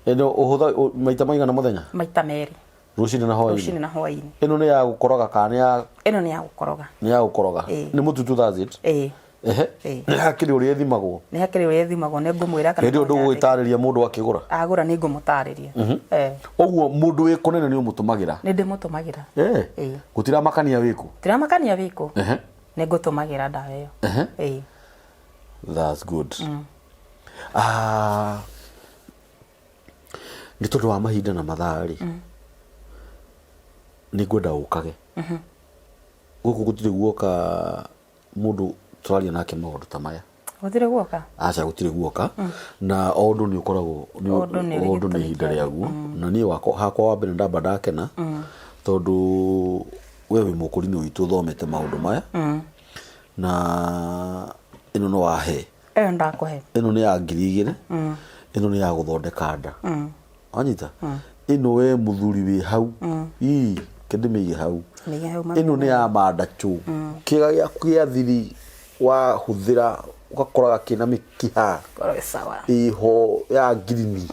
S1: Ĩno maita maigana mũthenya?
S2: Maita merĩ.
S1: Rũcinĩ na hwaĩ-inĩ?
S2: Rũcinĩ na hwaĩ-inĩ.
S1: Ĩno nĩ ya gũkoroga kana nĩ ya?
S2: Ĩno nĩ ya gũkoroga.
S1: Nĩ ya gũkoroga.
S2: Ĩĩ.
S1: Nĩ mũtu tu, that's it?
S2: Ĩĩ.
S1: Ehe.
S2: Ĩĩ.
S1: Nĩ hakĩrĩ ũrĩa ĩthimagwo?
S2: Nĩ hakĩrĩ ũrĩa ĩthimagwo, nĩ ngũmwĩra kana
S1: Hĩndĩ ĩyo
S2: no nyandĩke.
S1: ndũgũgĩtarĩria mũndũ akĩgũra?
S2: Agũra nĩ ngũmũtarĩria. Eh.
S1: Ũguo mũndũ wĩ kũnene nĩ ũmũtũmagĩra?
S2: Nĩ ndĩmũtũmagĩra.
S1: Eh.
S2: Ĩĩ.
S1: Gũtiramakania wĩkũ?
S2: Tiramakania wĩkũ.
S1: Ehe.
S2: Nĩ ngũtũmagĩra ndawa ĩyo.
S1: Ehe.
S2: Ĩĩ.
S1: That's good. Ah, nĩ tondũ wa mahinda na mathaa rĩ, nĩ ngwenda ũkage gũkũ gũtirĩ guoka mũndũ tũraria nake maũndũ ta maya.
S2: Gũtirĩ guoka?
S1: Aca, gũtirĩ guoka, na o ũndũ nĩ ũkoragwo
S2: O ũndũ nĩ ũrĩ
S1: o ũndũ nĩ
S2: gĩtũmi
S1: ihinda
S2: kĩaguo.
S1: Rĩaguo. Na niĩ wakwa hakwa wa mbere ndamba ndakena tondũ we wĩ mũkũrinĩ witũ ũthomete maũndũ maya, na ĩno no wahe.
S2: Ĩyo ndakũhe.
S1: Ĩno nĩ ya 2000. Ĩno nĩ ya gũthondeka nda, wanyita? Ĩno we mũthuri wĩ hau, ii kĩndĩmĩige hau.
S2: Mĩige hau, mami.
S1: Ĩno nĩ ya mandachũ, kĩga gĩaku gĩa thiri wahũthĩra ũgakoraga kĩna mĩkiha
S2: Korwo wĩ sawa.
S1: Ĩho ya ngirini,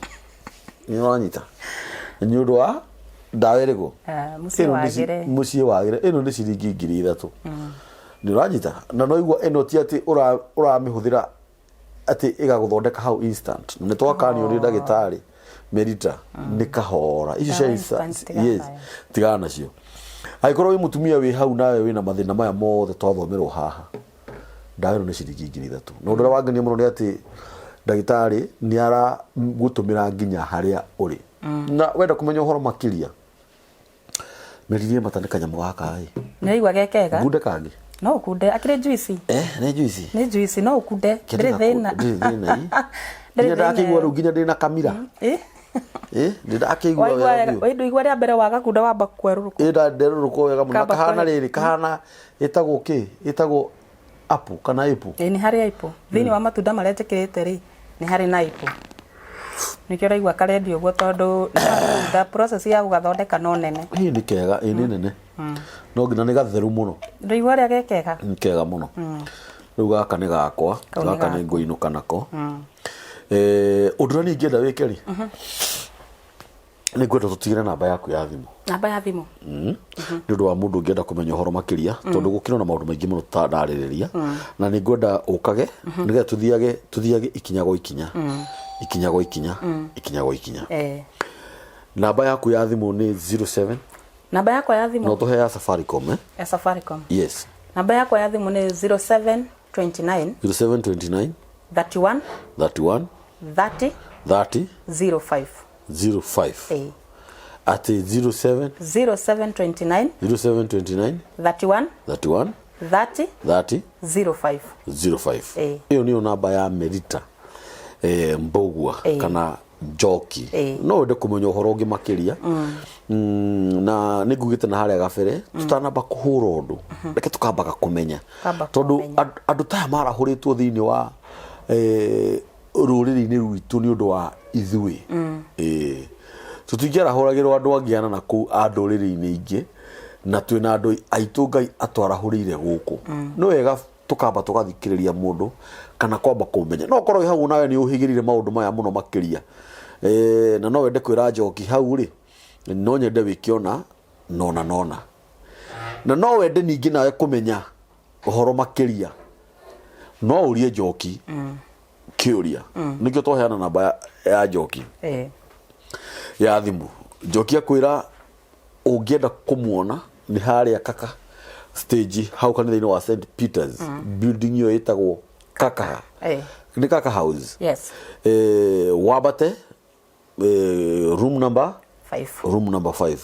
S1: nĩ ũranyita? Nĩ ũndũ wa ndawa ĩrĩkũ?
S2: Ah, mũciĩ
S1: Ĩno nĩ
S2: wagĩre.
S1: Mũciĩ wagĩre. Ĩno nĩ ciringi 3000, nĩ ũranyita? Na no igua ĩno ti atĩ ũramĩhũthĩra atĩ ĩgagũthondeka hau instant, na nĩ twakanio nĩ ndagĩtarĩ Merita nĩ kahora icio cia
S2: Ndawa
S1: instant.
S2: instant tigana
S1: Yes,
S2: nayo.
S1: tigana nacio. Angĩkorwo wĩ mũtumia wĩ hau nawe wĩna mathĩna maya mothe twathomerwo haha, ndawa ĩno nĩ ciringi 3000. Na ũndũ ũrĩa wangenia mũno nĩ atĩ ndagĩtarĩ nĩ aragũtũmĩra nginya harĩa ũrĩ. Na wenda kũmenya ũhoro makĩria, meririe mata nĩ kanyamũ gaka ĩ.
S2: Nĩ waigua ge kega?
S1: Ngunde kangĩ?
S2: No ũkunde, akĩrĩ juice.
S1: Eh, nĩ juice.
S2: Nĩ juice, no ũkunde. Ndĩrĩ thĩna.
S1: Ndĩrĩ thĩna ĩ.
S2: Ndĩrĩ
S1: Nginya
S2: thĩna.
S1: ndakĩigua rĩu nginya ndĩna kamira.
S2: Ĩ?
S1: Ĩ, ndĩ ndakĩigua
S2: Waigua
S1: wega
S2: wega,
S1: biũ.
S2: waigua rĩa mbere wagakunda wamba kwerũrũka.
S1: Ĩ, nderũrũkwo wega mũno. Na
S2: Kamba
S1: kahana rĩrĩ, kahana ĩtagwo kĩ? Ĩtagwo apple kana apple?
S2: Ĩ, nĩ harĩ apple. Thĩinĩ wa matunda marĩa njĩkĩrĩte rĩ, nĩ harĩ na apple. Nĩkĩo ũraigua karendio ũguo tondũ nĩ matunda, process ya gũgathondeka no nene.
S1: Ĩ, nĩ kega, ĩ, nĩ nene. No nginya nĩ gatheru mũno.
S2: Ndũigua ũrĩa ge kega?
S1: Nĩ kega mũno. Rĩu gaka nĩ gakwa.
S2: Kau nĩ
S1: gaka nĩ
S2: gaku.
S1: ngũinũka nako. Eh, ũndũ ũrĩa niĩ ingĩenda wĩke rĩ, nĩ ngwenda tũtigĩre namba yaku ya thimũ.
S2: Namba ya thimũ.
S1: Nĩ ũndũ wa mũndũ ũngĩenda kũmenya ũhoro makĩria, tondũ gũkĩrĩ na maũndũ maingĩ mũno tũtanarĩrĩria, na nĩ ngwenda ũkage nĩgetha tũthiage ikinya gwa ikinya, ikinya gwa ikinya, ikinya gwa ikinya. Namba yaku ya thimũ nĩ 07?
S2: Namba yakwa ya thimũ.
S1: No tũhe ya Safaricom, eh?
S2: Ya Safaricom.
S1: Yes.
S2: Namba yakwa ya thimũ nĩ 0729
S1: 0729
S2: 31
S1: 31
S2: 30
S1: 30
S2: 05.
S1: 05.
S2: Eh.
S1: Atĩ 07
S2: 0729
S1: 0729
S2: 31
S1: 31
S2: 30
S1: 30
S2: 05.
S1: 05.
S2: Eh.
S1: Ĩyo nĩyo namba ya Merita Mbũgua kana Njoki. No wende kũmenya ũhoro ũngĩ makĩria. Na nĩ ngugĩte na harĩa gabere tũtanamba kũhũra ũndũ, reke tũkambaga kũmenya.
S2: Kamba
S1: tondũ
S2: kũmenya.
S1: Andũ ta aya marahũrĩtwo thĩinĩ wa rũrĩrĩ-inĩ rwitũ nĩ ũndũ wa ithuĩ. Tũtingĩarahũragĩrwo andũ angĩ ana na kũu a ndũrĩrĩ-inĩ ingĩ, na twĩna andũ aitũ Ngai atwarahũrĩire gũkũ. Nĩ wega tũkamba tũgathikĩrĩria mũndũ kana kwamba kũmenya. No ũkorwo wĩ hau nawe nĩ ũhĩgĩrĩire maũndũ maya mũno makĩria, na no wende kwĩra Njoki hau rĩ, no nyende wĩke ona nona nona, na no wende ningĩ nawe kũmenya ũhoro makĩria, no ũrie Njoki kĩũria. Nĩkĩo twaheana namba ya Njoki ya thimũ. Njoki akwĩra ũngĩenda kũmuona nĩ harĩa Kaka stage hau kanitha-inĩ wa St Peters, building ĩyo ĩtagwo Kaka. Nĩ Kaka House.
S2: Yes.
S1: Wambate room number
S2: 5.
S1: Room number 5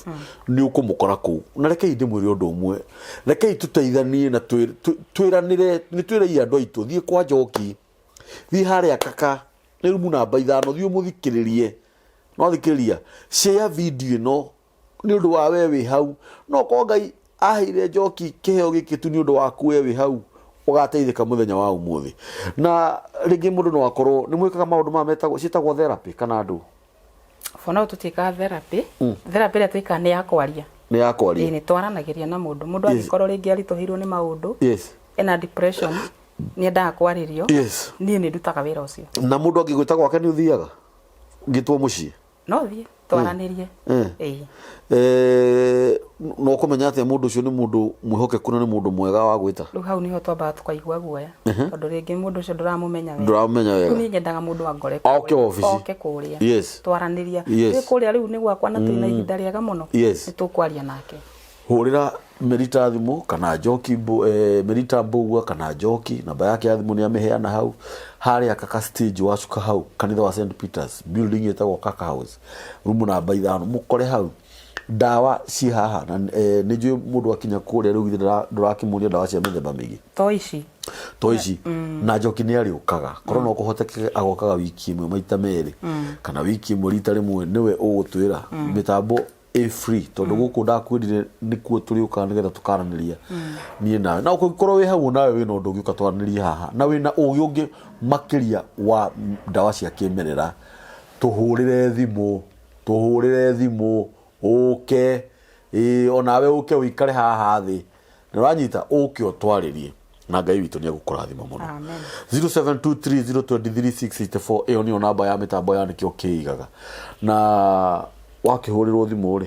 S1: nĩ ũkũmũkora kũu. Na rekei ndĩmwĩre ũndũ ũmwe, rekei tũteithanie na twĩranĩre, nĩ twĩrei andũ aitũ, thiĩ kwa Njoki, thiĩ harĩa Kaka, nĩ rumu namba 5, thiĩ ũmũthikĩrĩrie. No thikĩrĩria, share video ĩno nĩ ũndũ wa we wĩ hau. No korwo Ngai aheire Njoki kĩheo gĩkĩ tu nĩ ũndũ waku we wĩ hau. Ũgateithĩka mũthenya wa ũmũthĩ. Na rĩngĩ mũndũ no akorwo nĩ mwĩkaga maũndũ maya metagwo ciĩtagwo therapy kana andũ?
S2: For now tũtiĩkaga therapy. Therapy ĩrĩa twĩkaga nĩ ya kwaria.
S1: Nĩ ya kwaria.
S2: Ĩĩ, nĩ twaranagĩria na mũndũ. Mũndũ angĩkorwo rĩngĩ aritũhĩirwo nĩ maũndũ, ena depression, nĩ endaga kwarĩrio, niĩ nĩ ndutaga wĩra ũcio.
S1: Na mũndũ angĩgwĩta gwake nĩ ũthiaga? Ngĩtwo mũciĩ?
S2: No thiĩ twaranĩrie. Ĩĩ.
S1: Na ũkũmenya atĩa mũndũ ũcio nĩ mũndũ mwĩhokeku na nĩ mũndũ mwega wa gwĩta?
S2: Rĩu hau nĩho twambaga tũkaigua guoya, tondũ rĩngĩ mũndũ ũcio ndũramũmenya wega.
S1: Ndũramũmenya wega.
S2: Rĩu niĩ nyendaga mũndũ angore
S1: Oke
S2: kũrĩa.
S1: Obici.
S2: Oke kũrĩa. Twaranĩria. Twĩ kũrĩa rĩu nĩ gwakwa na twĩna ihinda rĩega mũno. Nĩ tũkwaria nake.
S1: Hũrĩra Merita thimũ kana Njoki Merita Mbũgua kana Njoki, namba yake ya thimũ nĩ amĩheana hau harĩa Kaka stage wacuka hau kanitha wa St Peters building ĩtagwo Kaka House rumu namba 5 mũkore hau ndawa ciĩ haha na nĩ njũĩ mũndũ akinya kũrĩa rĩu githĩ ndũrakĩmuonia ndawa cia mĩthemba mĩingĩ.
S2: To ici.
S1: To ici. Na Njoki nĩ arĩũkaga korwo no kũhotekeke agokaga wiki ĩmwe maita merĩ kana wiki ĩmwe rita rĩmwe nĩwe ũgũtwĩra mĩtambo ĩ free tondũ gũkũ ndakwĩrire nĩkuo tũrĩũkaga nĩgetha tũkaranĩria niĩ nawe na ũngĩkorwo wĩ hau nawe wĩna ũndũ ũngĩũka twaranĩrie haha na wĩna ũgĩ ũngĩ makĩria wa ndawa cia kĩmerera tũhũrĩre thimũ, tũhũrĩre thimũ ũke, ĩĩ onawe ũke ũikare haha thĩ nĩ ũranyita ũke ũtwarĩrie na Ngai witũ nĩ egũkũrathima mũno.
S2: Amen.
S1: 0723023684 ĩyo nĩyo namba ya mĩtambo ya Nĩkĩo Kĩigaga. Na wakĩhũrĩrwo thimũ rĩ,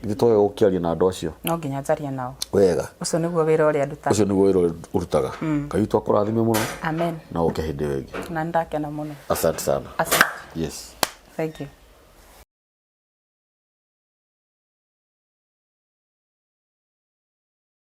S1: githĩ to wega ũkĩaria na andũ acio?
S2: No nginya njarie nao.
S1: Wega.
S2: Ũcio nĩguo wĩra ũrĩa ndutaga.
S1: Ũcio nĩguo wĩra ũrĩa ũrutaga. Ngai witũ akũrathime mũno.
S2: Amen.
S1: Na ũke hĩndĩ ĩyo ĩngĩ.
S2: Na nĩndakena mũno.
S1: Asante sana.
S2: Asante.
S1: Yes.
S2: Thank you.